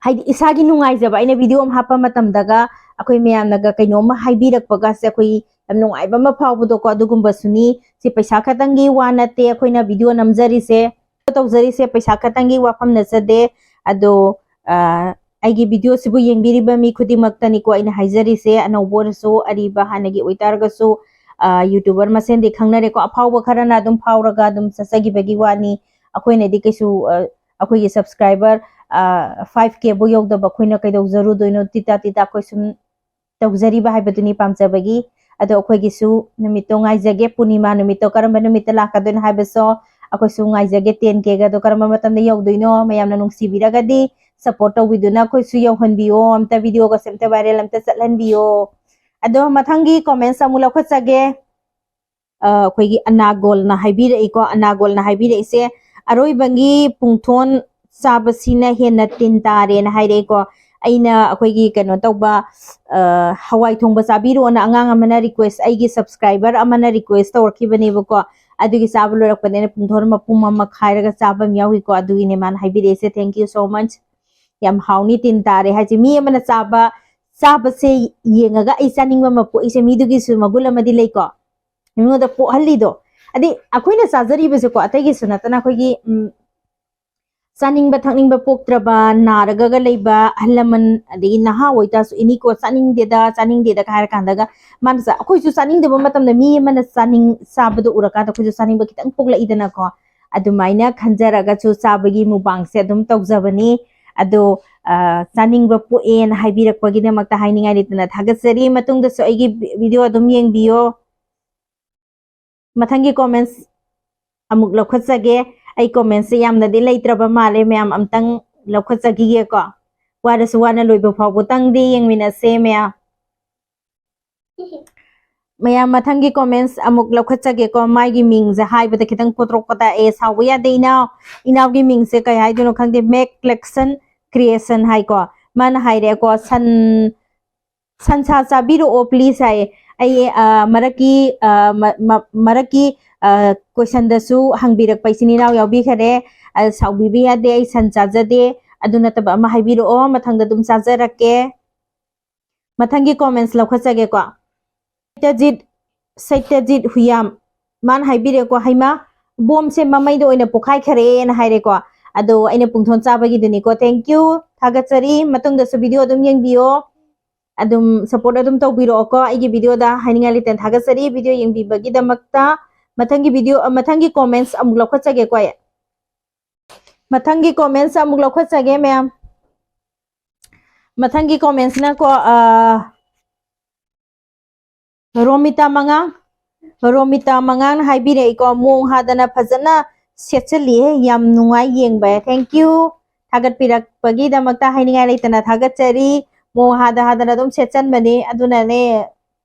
ꯍꯥꯏꯗꯤ ꯏꯁꯥꯒꯤ ꯅꯨꯡꯉꯥꯏꯖꯕ, ꯑꯩꯅ video ꯑꯃ ꯍꯥꯞꯄ ꯃꯇꯝꯗꯒ ꯑꯩꯈꯣꯏ ꯃꯌꯥꯝꯅꯒ ꯀꯩꯅꯣꯝꯃ ꯍꯥꯏꯕꯤꯔꯛꯄꯒꯁꯦ ꯑꯩꯈꯣꯏ ꯌꯥꯝ ꯅꯨꯡꯉꯥꯏꯕ ꯑꯃ ꯐꯥꯎꯕꯗꯣꯀꯣ꯫ ꯑꯗꯨꯒꯨꯝꯕꯁꯨꯅꯤ꯫ ꯁꯤ ꯄꯩꯁꯥ ꯈꯛꯇꯪꯒꯤ ꯋꯥ ꯅꯠꯇꯦ, ꯑꯩꯈꯣꯏꯅ video ꯅꯝꯖꯔꯤꯁꯦ, ꯇꯧꯖꯔꯤꯁꯦ ꯄꯩꯁꯥ ꯈꯛꯇꯪꯒꯤ ꯋꯥꯐꯝ ꯅꯠꯆꯗꯦ꯫ ꯑꯗꯣ, ꯑ, ꯑꯩꯒꯤ videoꯁꯤꯕꯨ ꯌꯦꯡꯕꯤꯔꯤꯕ ꯃꯤ ꯈꯨꯗꯤꯡꯃꯛꯇꯅꯤꯀꯣ ꯑꯩꯅ ꯍꯥꯏꯖꯔꯤꯁꯦ, ꯑꯅꯧꯕ ꯑꯣꯏꯔꯁꯨ ꯑꯔꯤꯕ ꯍꯥꯟꯅꯒꯤ ꯑꯣꯏꯇꯥꯔꯒꯁꯨ, ꯑ, YouTuber ꯃꯁꯦꯟꯗꯤ ꯈꯪꯅꯔꯦꯀꯣ, ꯑꯐꯥꯎꯕ ꯈꯔꯅ ꯑꯗꯨꯝ ꯐꯥꯎꯔꯒ ꯑꯗꯨꯝ ꯆꯠꯆꯈꯤꯕꯒꯤ ꯋꯥꯅꯤ꯫ ꯑꯩꯈꯣꯏꯅꯗꯤ ꯀꯩꯁꯨ, ꯑ, ꯑꯩꯈꯣꯏꯒꯤ subscriber, ꯑ, five Kꯕꯨ ꯌꯧꯗꯕ ꯑꯩꯈꯣꯏꯅ ꯀꯩꯗꯧꯖꯔꯨꯗꯣꯏꯅꯣ? ꯇꯤꯇꯥ ꯇꯤꯇꯥ ꯑꯩꯈꯣꯏ ꯁꯨꯝ ꯇꯧꯖꯔꯤꯕ ꯍꯥꯏꯕꯗꯨꯅꯤ ꯄꯥꯝꯖꯕꯒꯤ꯫ ꯑꯗꯣ ꯑꯩꯈꯣꯏꯒꯤꯁꯨ ꯅꯨꯃꯤꯠꯇꯣ ꯉꯥꯏꯖꯒꯦ, ꯄꯨꯔꯅꯤꯃꯥ ꯅꯨꯃꯤꯠꯇꯣ ꯀꯔꯝꯕ ꯅꯨꯃꯤꯠꯇ ꯂꯥꯛꯀꯗꯣꯏꯅꯣ ꯍꯥꯏꯕꯁꯨ ꯑꯩꯈꯣꯏꯁꯨ ꯉꯥꯏꯖꯒꯦ꯫ Ten Kꯒꯗꯣ ꯀꯔꯝꯕ ꯃꯇꯝꯗ ꯌꯧꯗꯣꯏꯅꯣ? ꯃꯌꯥꯝꯅ ꯅꯨꯡꯁꯤꯕꯤꯔꯒꯗꯤ support ꯇꯧꯕꯤꯗꯨꯅ ꯑꯩꯈꯣꯏꯁꯨ ꯌꯧꯍꯟꯕꯤꯌꯣ, ꯑꯝꯇ videoꯒꯁꯦ ꯑꯝꯇ viral ꯑꯝꯇ ꯆꯠꯍꯟꯕꯤꯌꯣ꯫ ꯑꯗꯣ ꯃꯊꯪꯒꯤ comments ꯑꯃꯨꯛ ꯂꯧꯈꯠꯆꯒꯦ꯫ ꯑ, ꯑꯩꯈꯣꯏꯒꯤ ꯑꯅꯥꯒꯣꯜꯅ ꯍꯥꯏꯕꯤꯔꯛꯏꯀꯣ, ꯑꯅꯥꯒꯣꯜꯅ ꯍꯥꯏꯕꯤꯔꯛꯏꯁꯦ, "ꯑꯔꯣꯏꯕꯒꯤ ꯄꯨꯡꯊꯣꯟ ꯆꯥꯕꯁꯤꯅ ꯍꯦꯟꯅ ꯇꯤꯟ ꯇꯥꯔꯦꯅ" ꯍꯥꯏꯔꯛꯏꯀꯣ꯫ ꯑꯩꯅ ꯑꯩꯈꯣꯏꯒꯤ ꯀꯩꯅꯣ ꯇꯧꯕ, ꯑ, ꯍꯋꯥꯏ ꯊꯣꯡꯕ ꯆꯥꯕꯤꯔꯣꯅ ꯑꯉꯥꯡ ꯑꯃꯅ request, ꯑꯩꯒꯤ subscriber ꯑꯃꯅ request ꯇꯧꯔꯛꯈꯤꯕꯅꯦꯕꯀꯣ꯫ ꯑꯗꯨꯒꯤ ꯆꯥꯕ ꯂꯣꯏꯔꯛꯄꯗ ꯑꯩꯅ ꯄꯨꯡꯊꯣꯟ ꯃꯄꯨꯝ ꯑꯃ ꯈꯥꯏꯔꯒ ꯆꯥꯕ ꯑꯃ ꯌꯥꯎꯏꯀꯣ꯫ ꯑꯗꯨꯒꯤꯅꯦ ꯃꯥꯅ ꯍꯥꯏꯕꯤꯔꯛꯏꯁꯦ꯫ Thank you so much꯫ ꯌꯥꯝ ꯍꯥꯎꯅꯤ ꯇꯤꯟ ꯇꯥꯔꯦ ꯍꯥꯏꯁꯦ꯫ ꯃꯤ ꯑꯃꯅ ꯆꯥꯕ, ꯆꯥꯕꯁꯦ ꯌꯦꯡꯉꯒ ꯑꯩ ꯆꯥꯅꯤꯡꯕ ꯑꯃ ꯄꯣꯛꯏꯁꯦ, ꯃꯤꯗꯨꯒꯤꯁꯨ ꯃꯒꯨꯟ ꯑꯃꯗꯤ ꯂꯩꯀꯣ꯫ ꯃꯤꯉꯣꯟꯗ ꯄꯣꯛꯍꯜꯂꯤꯗꯣ꯫ ꯑꯗꯩ ꯑꯩꯈꯣꯏꯅ ꯆꯥꯖꯔꯤꯕꯁꯦꯀꯣ, ꯑꯇꯩꯒꯤꯁꯨ ꯅꯠꯇꯅ ꯑꯩꯈꯣꯏꯒꯤ, ꯎꯝ, ꯆꯥꯅꯤꯡꯕ ꯊꯛꯅꯤꯡꯕ ꯄꯣꯛꯇ꯭ꯔꯕ, ꯅꯥꯔꯒꯒ ꯂꯩꯕ ꯑꯍꯜ ꯂꯃꯟ, ꯑꯗꯒꯤ ꯅꯍꯥ ꯑꯣꯏꯇꯥꯔꯁꯨ ꯏꯅꯤꯀꯣ, "ꯆꯥꯅꯤꯡꯗꯦꯗ, ꯆꯥꯅꯤꯡꯗꯦꯗ" ꯍꯥꯏꯔ ꯀꯥꯟꯗꯒ ꯃꯥꯅ ꯆꯥ-, ꯑꯩꯈꯣꯏꯁꯨ ꯆꯥꯅꯤꯡꯗꯕ ꯃꯇꯝꯗ ꯃꯤ ꯑꯃꯅ ꯆꯥꯅꯤꯡ-, ꯆꯥꯕꯗꯣ ꯎꯔꯀꯥꯟꯗ ꯑꯩꯈꯣꯏꯁꯨ ꯆꯥꯅꯤꯡꯕ ꯈꯤꯇꯪ ꯄꯣꯛꯂꯛꯏꯗꯅꯀꯣ꯫ ꯑꯗꯨꯃꯥꯏꯅ ꯈꯟꯖꯔꯒꯁꯨ ꯆꯥꯕꯒꯤ mukbangꯁꯦ ꯑꯗꯨꯝ ꯇꯧꯖꯕꯅꯤ꯫ ꯑꯗꯣ, ꯑ, ꯆꯥꯅꯤꯡꯕ ꯄꯣꯛꯑꯦꯅ ꯍꯥꯏꯕꯤꯔꯛꯄꯒꯤꯗꯃꯛꯇ ꯍꯥꯏꯅꯤꯡꯉꯥꯏ ꯂꯩꯇꯅ ꯊꯥꯒꯠꯆꯔꯤ꯫ ꯃꯇꯨꯡꯗꯁꯨ ꯑꯩꯒꯤ vi-, video ꯑꯗꯨꯝ ꯌꯦꯡꯕꯤꯌꯣ꯫ ꯃꯊꯪꯒꯤ comments ꯑꯃꯨꯛ ꯂꯧꯈꯠꯆꯒꯦ꯫ ꯑꯩ commentsꯁꯦ ꯌꯥꯝꯅꯗꯤ ꯂꯩꯇ꯭ꯔꯕ ꯃꯥꯜꯂꯦ, ꯃꯌꯥꯝ ꯑꯝꯇꯪ ꯂꯧꯈꯠꯆꯈꯤꯒꯦꯀꯣ꯫ ꯋꯥꯔꯁꯨ ꯋꯥꯅ ꯂꯣꯏꯕ ꯐꯥꯎꯕꯇꯪꯗꯤ ꯌꯦꯡꯃꯤꯟꯅꯁꯦ ꯃꯌꯥꯝ꯫ ꯃꯌꯥꯝ, ꯃꯊꯪꯒꯤ comments ꯑꯃꯨꯛ ꯂꯧꯈꯠꯆꯒꯦꯀꯣ꯫ ꯃꯥꯒꯤ ꯃꯤꯡꯁꯦ ꯍꯥꯏꯕꯗ ꯈꯤꯇꯪ ꯀꯣꯠꯇ꯭ꯔꯣꯛ ꯀꯣꯠꯇꯥꯛꯑꯦ, ꯁꯥꯎꯕ ꯌꯥꯗꯦ ꯏꯅꯥꯎ꯫ ꯏꯅꯥꯎꯒꯤ ꯃꯤꯡꯁꯦ ꯀꯩ ꯍꯥꯏꯗꯣꯏꯅꯣ ꯈꯪꯗꯦ, Mac Collection Creation ꯍꯥꯏꯀꯣ꯫ ꯃꯥꯅ ꯍꯥꯏꯔꯦꯀꯣ, "ꯁꯟ, ꯁꯟꯁꯥ ꯆꯥꯕꯤꯔꯛꯑꯣ please" ꯍꯥꯏꯌꯦ꯫ ꯑꯩ, ꯑ, ꯃꯔꯛꯀꯤ, ꯑ, ꯃ-, ꯃ-, ꯃꯔꯛꯀꯤ, ꯑ, questionꯗꯁꯨ ꯍꯪꯕꯤꯔꯛꯄ ꯏꯆꯤꯟ ꯏꯅꯥꯎ ꯌꯥꯎꯕꯤꯈꯔꯦ꯫ ꯑ, ꯁꯥꯎꯕꯤꯕ ꯌꯥꯗꯦ, ꯑꯩ ꯁꯟ ꯆꯥꯖꯗꯦ꯫ ꯑꯗꯨ ꯅꯠꯇꯕ ꯑꯃ ꯍꯥꯏꯕꯤꯔꯛꯑꯣ, ꯃꯊꯪꯗ ꯑꯗꯨꯝ ꯆꯥꯖꯔꯛꯀꯦ꯫ ꯃꯊꯪꯒꯤ comments ꯂꯧꯈꯠꯆꯒꯦꯀꯣ꯫ ꯁꯩꯇꯖꯤꯠ, ꯁꯩꯇꯖꯤꯠ ꯍꯨꯌꯥꯝ, ꯃꯥꯅ ꯍꯥꯏꯕꯤꯔꯦꯀꯣ, "ꯍꯩꯃꯥ, ꯕꯣꯝꯁꯦ ꯃꯃꯩꯗ ꯑꯣꯏꯅ ꯄꯣꯛꯈꯥꯏꯈꯔꯦꯅ" ꯍꯥꯏꯔꯦꯀꯣ꯫ ꯑꯗꯣ ꯑꯩꯅ ꯄꯨꯡꯊꯣꯟ ꯆꯥꯕꯒꯤꯗꯨꯅꯤꯀꯣ꯫ Thank you, ꯊꯥꯒꯠꯆꯔꯤ꯫ ꯃꯇꯨꯡꯗꯁꯨ video ꯑꯗꯨꯝ ꯌꯦꯡꯕꯤꯌꯣ, ꯑꯗꯨꯝ support ꯑꯗꯨꯝ ꯇꯧꯕꯤꯔꯛꯑꯣꯀꯣ꯫ ꯑꯩꯒꯤ videoꯗ ꯍꯥꯏꯅꯤꯡꯉꯥꯏ ꯂꯩꯇꯅ ꯊꯥꯒꯠꯆꯔꯤ video ꯌꯦꯡꯕꯤꯕꯒꯤꯗꯃꯛꯇ꯫ ꯃꯊꯪꯒꯤ video, ꯑ, ꯃꯊꯪꯒꯤ comments ꯑꯃꯨꯛ ꯂꯧꯈꯠꯆꯒꯦꯀꯣ ꯑꯩ꯫ ꯃꯊꯪꯒꯤ comments ꯑꯃꯨꯛ ꯂꯧꯈꯠꯆꯒꯦ ꯃꯌꯥꯝ꯫ ꯃꯊꯪꯒꯤ commentsꯅꯀꯣ, ꯑ, ꯔꯣꯃꯤꯇꯥ ꯃꯉꯥꯡ, ꯔꯣꯃꯤꯇꯥ ꯃꯉꯥꯡꯅ ꯍꯥꯏꯕꯤꯔꯛꯏꯀꯣ, "ꯃꯣꯡ ꯍꯥꯗꯅ ꯐꯖꯅ ꯁꯦꯠꯆꯜꯂꯤꯍꯦ, ꯌꯥꯝ ꯅꯨꯡꯉꯥꯏ ꯌꯦꯡꯕ"꯫ Thank you꯫ ꯊꯥꯒꯠꯄꯤꯔꯛꯄꯒꯤꯗꯃꯛꯇ ꯍꯥꯏꯅꯤꯡꯉꯥꯏ ꯂꯩꯇꯅ ꯊꯥꯒꯠꯆꯔꯤ꯫ ꯃꯣꯡ ꯍꯥꯗ ꯍꯥꯗꯅ ꯑꯗꯨꯝ ꯁꯦꯠꯆꯟꯕꯅꯤ, ꯑꯗꯨꯅꯅꯦ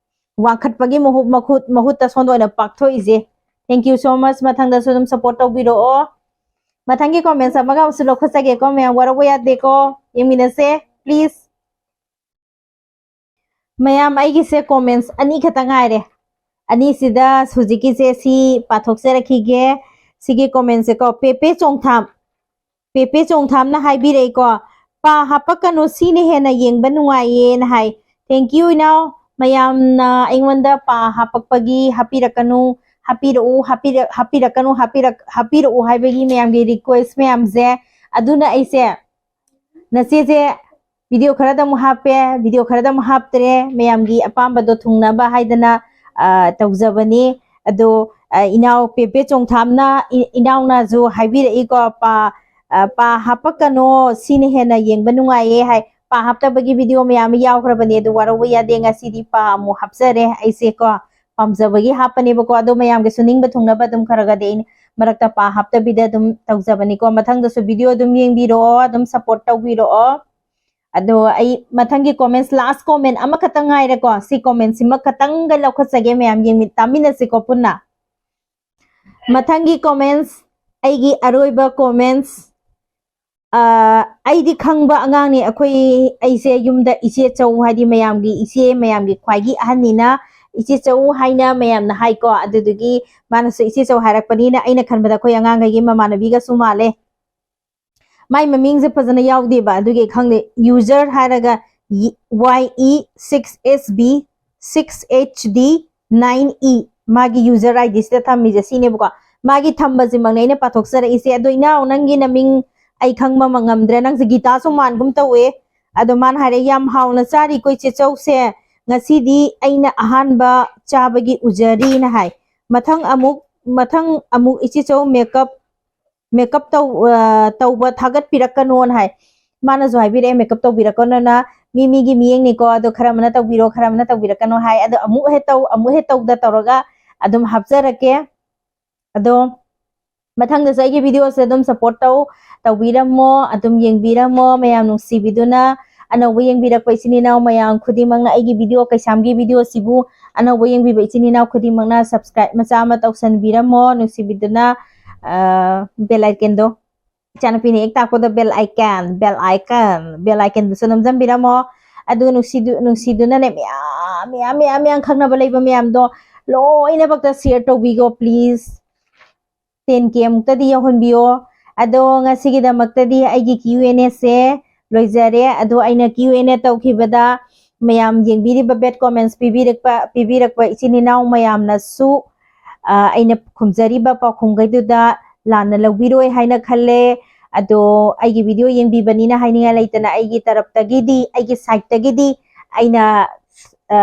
ꯋꯥꯡꯈꯠꯄꯒꯤ ꯃꯍꯨꯠ, ꯃꯈꯨꯠ, ꯃꯍꯨꯠꯇ ꯁꯣꯝꯗ ꯑꯣꯏꯅ ꯄꯥꯛꯊꯣꯛꯏꯁꯦ꯫ Thank you so much꯫ ꯃꯊꯪꯗꯁꯨ ꯑꯗꯨꯝ support ꯇꯧꯕꯤꯔꯛꯑꯣ꯫ ꯃꯊꯪꯒꯤ comments ꯑꯃꯒ ꯑꯃꯁꯨ ꯂꯧꯈꯠꯆꯒꯦꯀꯣ ꯃꯌꯥꯝ, ꯋꯥꯔꯧꯕ ꯌꯥꯗꯦꯀꯣ꯫ ꯌꯦꯡꯃꯤꯟꯅꯁꯦ please꯫ ꯃꯌꯥꯝ, ꯑꯩꯒꯤꯁꯦ comments ꯑꯅꯤ ꯈꯛꯇ ꯉꯥꯏꯔꯦ꯫ ꯑꯅꯤꯁꯤꯗ ꯍꯧꯖꯤꯛꯀꯤꯁꯦ ꯁꯤ ꯄꯥꯊꯣꯛꯆꯔꯛꯈꯤꯒꯦ꯫ ꯁꯤꯒꯤ commentꯁꯦꯀꯣ, ꯄꯦꯄꯦ ꯆꯣꯡꯊꯥꯝ, ꯄꯦꯄꯦ ꯆꯣꯡꯊꯥꯝꯅ ꯍꯥꯏꯕꯤꯔꯛꯏꯀꯣ, "ꯄꯥ ꯍꯥꯞꯄꯛꯀꯅꯨ, ꯁꯤꯅ ꯍꯦꯟꯅ ꯌꯦꯡꯕ ꯅꯨꯡꯉꯥꯏꯌꯦꯅ" ꯍꯥꯏ꯫ Thank you ꯏꯅꯥꯎ, ꯃꯌꯥꯝꯅ ꯑꯩꯉꯣꯟꯗ ꯄꯥ ꯍꯥꯞꯄꯛꯄꯒꯤ, ꯍꯥꯞꯄꯤꯔꯛꯀꯅꯨ, ꯍꯥꯞꯄꯤꯔꯛꯎ, ꯍꯥꯞꯄꯤꯔꯛ-, ꯍꯥꯞꯄꯤꯔꯛꯀꯅꯨ, ꯍꯥꯞꯄꯤꯔꯛ-, ꯍꯥꯞꯄꯤꯔꯛꯎ ꯍꯥꯏꯕꯒꯤ ꯃꯌꯥꯝꯒꯤ request ꯃꯌꯥꯝꯁꯦ꯫ ꯑꯗꯨꯅ ꯑꯩꯁꯦ ꯅꯆꯦꯁꯦ video ꯈꯔꯗ ꯑꯃꯨꯛ ꯍꯥꯞꯄꯦ, video ꯈꯔꯗ ꯑꯃꯨꯛ ꯍꯥꯞꯇ꯭ꯔꯦ, ꯃꯌꯥꯝꯒꯤ ꯑꯄꯥꯝꯕꯗꯣ ꯊꯨꯡꯅꯕ ꯍꯥꯏꯗꯅ, ꯑ, ꯇꯧꯖꯕꯅꯤ꯫ ꯑꯗꯣ, ꯑ, ꯏꯅꯥꯎ ꯄꯦꯄꯦ ꯆꯣꯡꯊꯥꯝꯅ, ꯏ-, ꯏꯅꯥꯎꯅꯁꯨ ꯍꯥꯏꯕꯤꯔꯛꯏꯀꯣ, "ꯄꯥ, ꯑ, ꯄꯥ ꯍꯥꯞꯄꯛꯀꯅꯣ, ꯁꯤꯅ ꯍꯦꯟꯅ ꯌꯦꯡꯕ ꯅꯨꯡꯉꯥꯏꯌꯦ" ꯍꯥꯏ꯫ ꯄꯥ ꯍꯥꯞꯇꯕꯒꯤ video ꯃꯌꯥꯝ ꯑꯃ ꯌꯥꯎꯈ꯭ꯔꯕꯅꯦ, ꯑꯗꯨ ꯋꯥꯔꯧꯕ ꯌꯥꯗꯦ, ꯉꯁꯤꯗꯤ ꯄꯥ ꯑꯃꯨꯛ ꯍꯥꯞꯆꯔꯦ ꯑꯩꯁꯦꯀꯣ꯫ ꯄꯥꯝꯖꯕꯒꯤ ꯍꯥꯞꯄꯅꯦꯕꯀꯣ, ꯑꯗꯣ ꯃꯌꯥꯝꯒꯤꯁꯨ ꯅꯤꯡꯕ ꯊꯨꯡꯅꯕ ꯑꯗꯨꯝ ꯈꯔ ꯈꯔꯗꯤ ꯑꯩꯅ ꯃꯔꯛꯇ ꯄꯥ ꯍꯥꯞꯇꯕꯤꯗ ꯑꯗꯨꯝ ꯇꯧꯖꯕꯅꯤꯀꯣ꯫ ꯃꯊꯪꯗꯁꯨ video ꯑꯗꯨꯝ ꯌꯦꯡꯕꯤꯔꯛꯑꯣ, ꯑꯗꯨꯝ support ꯇꯧꯕꯤꯔꯛꯑꯣ꯫ ꯑꯗꯣ ꯑꯩ ꯃꯊꯪꯒꯤ comments, last comment ꯑꯃꯈꯛꯇꯪ ꯉꯥꯏꯔꯦꯀꯣ, ꯁꯤ commentꯁꯤꯃ ꯈꯛꯇꯪꯒ ꯂꯧꯈꯠꯆꯒꯦ, ꯃꯌꯥꯝ ꯌꯦꯡꯃꯤ-, ꯇꯥꯃꯤꯟꯅꯁꯤꯀꯣ ꯄꯨꯟꯅ꯫ ꯃꯊꯪꯒꯤ comments, ꯑꯩꯒꯤ ꯑꯔꯣꯏꯕ comments, ꯑ, ꯑꯩꯗꯤ ꯈꯪꯕ ꯑꯉꯥꯡꯅꯤ꯫ ꯑꯩꯈꯣꯏ, ꯑꯩꯁꯦ ꯌꯨꯝꯗ ꯏꯆꯦ ꯆꯧ, ꯍꯥꯏꯗꯤ ꯃꯌꯥꯝꯒꯤ ꯏꯆꯦ, ꯃꯌꯥꯝꯒꯤ ꯈ꯭ꯋꯥꯏꯒꯤ ꯑꯍꯟꯅꯤꯅ ꯏꯆꯦ ꯆꯧ ꯍꯥꯏꯅ ꯃꯌꯥꯝꯅ ꯍꯥꯏꯀꯣ꯫ ꯑꯗꯨꯗꯨꯒꯤ ꯃꯥꯅꯁꯨ ꯏꯆꯦ ꯆꯧ ꯍꯥꯏꯔꯛꯄꯅꯤꯅ ꯑꯩꯅ ꯈꯟꯕꯗ ꯑꯩꯈꯣꯏ ꯑꯉꯥꯡꯈꯩꯒꯤ ꯃꯃꯥꯟꯅꯕꯤꯒꯁꯨ ꯃꯥꯜꯂꯦ꯫ ꯃꯥꯏ ꯃꯃꯤꯡꯁꯦ ꯐꯖꯅ ꯌꯥꯎꯗꯦꯕ, ꯑꯗꯨꯒꯤ ꯈꯪꯗꯦ꯫ User ꯍꯥꯏꯔꯒ Y E six S B six H D nine E, ꯃꯥꯒꯤ user I Dꯁꯤꯗ ꯊꯝꯃꯤꯁꯦ ꯁꯤꯅꯦꯕꯀꯣ꯫ ꯃꯥꯒꯤ ꯊꯝꯕꯁꯤꯃꯛꯅꯦ ꯑꯩꯅ ꯄꯥꯊꯣꯛꯆꯔꯛꯏꯁꯦ꯫ ꯑꯗꯣ ꯏꯅꯥꯎ, ꯅꯪꯒꯤ ꯅꯃꯤꯡ ꯑꯩ ꯈꯪꯕ ꯉꯝꯗ꯭ꯔꯦ, ꯅꯪꯁꯦ ꯒꯤꯇꯥꯁꯨ ꯃꯥꯟꯒꯨꯝ ꯇꯧꯋꯦ꯫ ꯑꯗꯣ ꯃꯥꯅ ꯍꯥꯏꯔꯦ, "ꯌꯥꯝ ꯍꯥꯎꯅ ꯆꯥꯔꯤꯀꯣ ꯏꯆꯦ ꯆꯧꯁꯦ, ꯉꯁꯤꯗꯤ ꯑꯩꯅ ꯑꯍꯥꯟꯕ ꯆꯥꯕꯒꯤ ꯎꯖꯔꯤꯅ" ꯍꯥꯏ꯫ ꯃꯊꯪ ꯑꯃꯨꯛ, ꯃꯊꯪ ꯑꯃꯨꯛ ꯏꯆꯦ ꯆꯧ makeup, makeup ꯇꯧ-, ꯑ, ꯇꯧꯕ ꯊꯥꯒꯠꯄꯤꯔꯛꯀꯅꯣꯅ ꯍꯥꯏ꯫ ꯃꯥꯅꯁꯨ ꯍꯥꯏꯕꯤꯔꯛꯑꯦ, "makeup ꯇꯧꯕꯤꯔꯛꯀꯅꯣꯅ, ꯃꯤ ꯃꯤꯒꯤ ꯃꯤꯠꯌꯦꯡꯅꯤꯀꯣ, ꯑꯗꯣ ꯈꯔ ꯑꯃꯅ ꯇꯧꯕꯤꯔꯣ, ꯈꯔ ꯑꯃꯅ ꯇꯧꯕꯤꯔꯛꯀꯅꯣ" ꯍꯥꯏ꯫ ꯑꯗꯣ ꯑꯃꯨꯛ ꯍꯦꯛ ꯇꯧ, ꯑꯃꯨꯛ ꯍꯦꯛ ꯇꯧꯗ ꯇꯧꯔꯒ ꯑꯗꯨꯝ ꯍꯥꯞꯆꯔꯛꯀꯦ꯫ ꯑꯗꯣ ꯃꯊꯪꯗꯁꯨ ꯑꯩꯒꯤ videoꯁꯦ ꯑꯗꯨꯝ support ꯇꯧ, ꯇꯧꯕꯤꯔꯝꯃꯣ, ꯑꯗꯨꯝ ꯌꯦꯡꯕꯤꯔꯝꯃꯣ ꯃꯌꯥꯝ ꯅꯨꯡꯁꯤꯕꯤꯗꯨꯅ꯫ ꯑꯅꯧꯕ ꯌꯦꯡꯕꯤꯔꯛꯄ ꯏꯆꯤꯟ ꯏꯅꯥꯎ ꯃꯌꯥꯝ ꯈꯨꯗꯤꯡꯃꯛꯅ ꯑꯩꯒꯤ video, ꯀꯩꯁꯥꯝꯒꯤ videoꯁꯤꯕꯨ ꯑꯅꯧꯕ ꯌꯦꯡꯕꯤꯕ ꯏꯆꯤꯟ ꯏꯅꯥꯎ ꯈꯨꯗꯤꯡꯃꯛꯅ subscribe ꯃꯆꯥ ꯑꯃ ꯇꯧꯁꯟꯕꯤꯔꯝꯃꯣ ꯅꯨꯡꯁꯤꯕꯤꯗꯨꯅ꯫ ꯑ, bell iconꯗꯣ, ꯏꯆꯥꯅꯨꯄꯤꯅ ꯍꯦꯛ ꯇꯥꯛꯄꯗ bell icon, bell icon, bell iconꯗꯨꯁꯨ ꯅꯝꯖꯟꯕꯤꯔꯝꯃꯣ꯫ ꯑꯗꯨꯒ ꯅꯨꯡꯁꯤꯗꯨ-, ꯅꯨꯡꯁꯤꯗꯨꯅꯅꯦ ꯃꯌꯥꯝ, ꯃꯌꯥꯝ, ꯃꯌꯥꯝ, ꯃꯌꯥꯝ ꯈꯪꯅꯕ ꯂꯩꯕ ꯃꯌꯥꯝꯗꯣ ꯂꯣꯏꯅꯃꯛꯇ share ꯇꯧꯕꯤꯈꯣ please꯫ Ten K ꯑꯃꯨꯛꯇꯗꯤ ꯌꯧꯍꯟꯕꯤꯌꯣ꯫ ꯑꯗꯣ ꯉꯁꯤꯒꯤꯗꯃꯛꯇꯗꯤ ꯑꯩꯒꯤ Q and Aꯁꯦ ꯂꯣꯏꯖꯔꯦ꯫ ꯑꯗꯣ ꯑꯩꯅ Q and A ꯇꯧꯈꯤꯕꯗ ꯃꯌꯥꯝ ꯌꯦꯡꯕꯤꯔꯤꯕ bad comments ꯄꯤꯕꯤꯔꯛꯄ, ꯄꯤꯕꯤꯔꯛꯄ ꯏꯆꯤꯟ ꯏꯅꯥꯎ ꯃꯌꯥꯝꯅꯁꯨ, ꯑ, ꯑꯩꯅ ꯈꯨꯝꯖꯔꯤꯕ ꯄꯥꯎꯈꯨꯝꯈꯩꯗꯨꯗ ꯂꯥꯟꯅ ꯂꯧꯕꯤꯔꯣꯏ ꯍꯥꯏꯅ ꯈꯜꯂꯦ꯫ ꯑꯗꯣ ꯑꯩꯒꯤ video ꯌꯦꯡꯕꯤꯕꯅꯤꯅ ꯍꯥꯏꯅꯤꯡꯉꯥꯏ ꯂꯩꯇꯅ ꯑꯩꯒꯤ ꯇꯔꯞꯇꯒꯤꯗꯤ, ꯑꯩꯒꯤ sideꯇꯒꯤꯗꯤ ꯑꯩꯅ, ꯑ,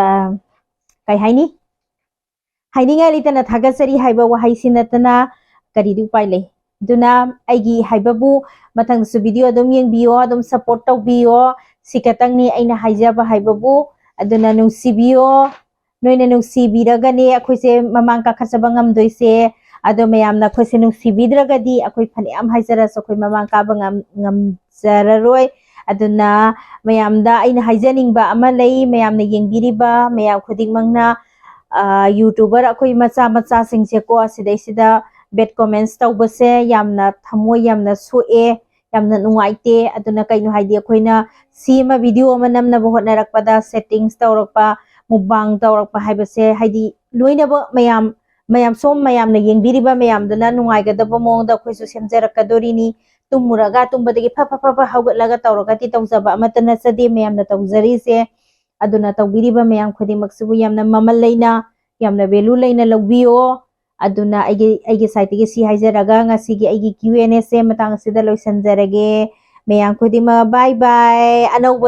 ꯀꯩ ꯍꯥꯏꯅꯤ? ꯍꯥꯏꯅꯤꯡꯉꯥꯏ ꯂꯩꯇꯅ ꯊꯥꯒꯠꯆꯔꯤ ꯍꯥꯏꯕ ꯋꯥꯍꯩꯁꯤ ꯅꯠꯇꯅ ꯀꯔꯤꯗꯤ ꯎꯄꯥꯏ ꯂꯩ? ꯑꯗꯨꯅ ꯑꯩꯒꯤ ꯍꯥꯏꯕꯕꯨ ꯃꯊꯪꯗꯁꯨ video ꯑꯗꯨꯝ ꯌꯦꯡꯕꯤꯌꯣ, ꯑꯗꯨꯝ support ꯇꯧꯕꯤꯌꯣ꯫ ꯁꯤ ꯈꯛꯇꯪꯅꯤ ꯑꯩꯅ ꯍꯥꯏꯖꯕ ꯍꯥꯏꯕꯕꯨ꯫ ꯑꯗꯨꯅ ꯅꯨꯡꯁꯤꯕꯤꯌꯣ, ꯅꯣꯏꯅ ꯅꯨꯡꯁꯤꯕꯤꯔꯒꯅꯦ ꯑꯩꯈꯣꯏꯁꯦ ꯃꯃꯥꯡ ꯀꯥꯈꯠꯆꯕ ꯉꯝꯗꯣꯏꯁꯦ꯫ ꯑꯗꯣ ꯃꯌꯥꯝꯅ ꯑꯩꯈꯣꯏꯁꯦ ꯅꯨꯡꯁꯤꯕꯤꯗ꯭ꯔꯒꯗꯤ ꯑꯩꯈꯣꯏ ꯐꯅꯌꯥꯝ ꯍꯥꯏꯖꯔꯁꯨ ꯑꯩꯈꯣꯏ ꯃꯃꯥꯡ ꯀꯥꯕ ꯉꯝ-, ꯉꯝꯖꯔꯔꯣꯏ꯫ ꯑꯗꯨꯅ ꯃꯌꯥꯝꯗ ꯑꯩꯅ ꯍꯥꯏꯖꯅꯤꯡꯕ ꯑꯃ ꯂꯩ, ꯃꯌꯥꯝꯅ ꯌꯦꯡꯕꯤꯔꯤꯕ ꯃꯌꯥꯝ ꯈꯨꯗꯤꯡꯃꯛꯅ, ꯑ, YouTuber ꯑꯩꯈꯣꯏ ꯃꯆꯥ ꯃꯆꯥꯁꯤꯡꯁꯦꯀꯣ, ꯁꯤꯗꯩꯁꯤꯗ bad comments ꯇꯧꯕꯁꯦ ꯌꯥꯝꯅ ꯊꯃꯣꯏ ꯌꯥꯝꯅ ꯁꯣꯛꯑꯦ, ꯌꯥꯝꯅ ꯅꯨꯡꯉꯥꯏꯇꯦ꯫ ꯑꯗꯨꯅ ꯀꯩꯅꯣ ꯍꯥꯏꯗꯤ, ꯑꯩꯈꯣꯏꯅ ꯁꯤ ꯑꯃ video ꯑꯃ ꯅꯝꯅꯕ ꯍꯣꯠꯅꯔꯛꯄꯗ settings ꯇꯧꯔꯛꯄ, mukbang ꯇꯧꯔꯛꯄ ꯍꯥꯏꯕꯁꯦ, ꯍꯥꯏꯗꯤ ꯂꯣꯏꯅꯃꯛ ꯃꯌꯥꯝ, ꯃꯌꯥꯝ ꯁꯣꯝ ꯃꯌꯥꯝꯅ ꯌꯦꯡꯕꯤꯔꯤꯕ ꯃꯌꯥꯝꯗꯨꯅ ꯅꯨꯡꯉꯥꯏꯒꯗꯕ ꯃꯑꯣꯡꯗ ꯑꯩꯈꯣꯏꯁꯨ ꯁꯦꯝꯖꯔꯛꯀꯗꯣꯔꯤꯅꯤ꯫ ꯇꯨꯝꯃꯨꯔꯒ ꯇꯨꯝꯕꯗꯒꯤ ꯐ ꯐ ꯐ ꯐ ꯍꯧꯒꯠꯂꯒ ꯇꯧꯔꯒꯗꯤ ꯇꯧꯖꯕ ꯑꯃꯠꯇ ꯅꯠꯆꯗꯦ ꯃꯌꯥꯝꯅ ꯇꯧꯖꯔꯤꯁꯦ꯫ ꯑꯗꯨꯅ ꯇꯧꯕꯤꯔꯤꯕ ꯃꯌꯥꯝ ꯈꯨꯗꯤꯡꯃꯛꯁꯤꯕꯨ ꯌꯥꯝꯅ ꯃꯃꯜ ꯂꯩꯅ, ꯌꯥꯝꯅ value ꯂꯩꯅ ꯂꯧꯕꯤꯌꯣ꯫ ꯑꯗꯨꯅ ꯑꯩꯒꯤ, ꯑꯩꯒꯤ sideꯇꯒꯤ ꯁꯤ ꯍꯥꯏꯖꯔꯒ ꯉꯁꯤꯒꯤ ꯑꯩꯒꯤ Q and Aꯁꯦ ꯃꯇꯥꯡ ꯑꯁꯤꯗ ꯂꯣꯏꯁꯤꯟꯖꯔꯒꯦ꯫ ꯃꯌꯥꯝ ꯈꯨꯗꯤꯡꯃꯛ bye bye꯫ ꯑꯅꯧꯕ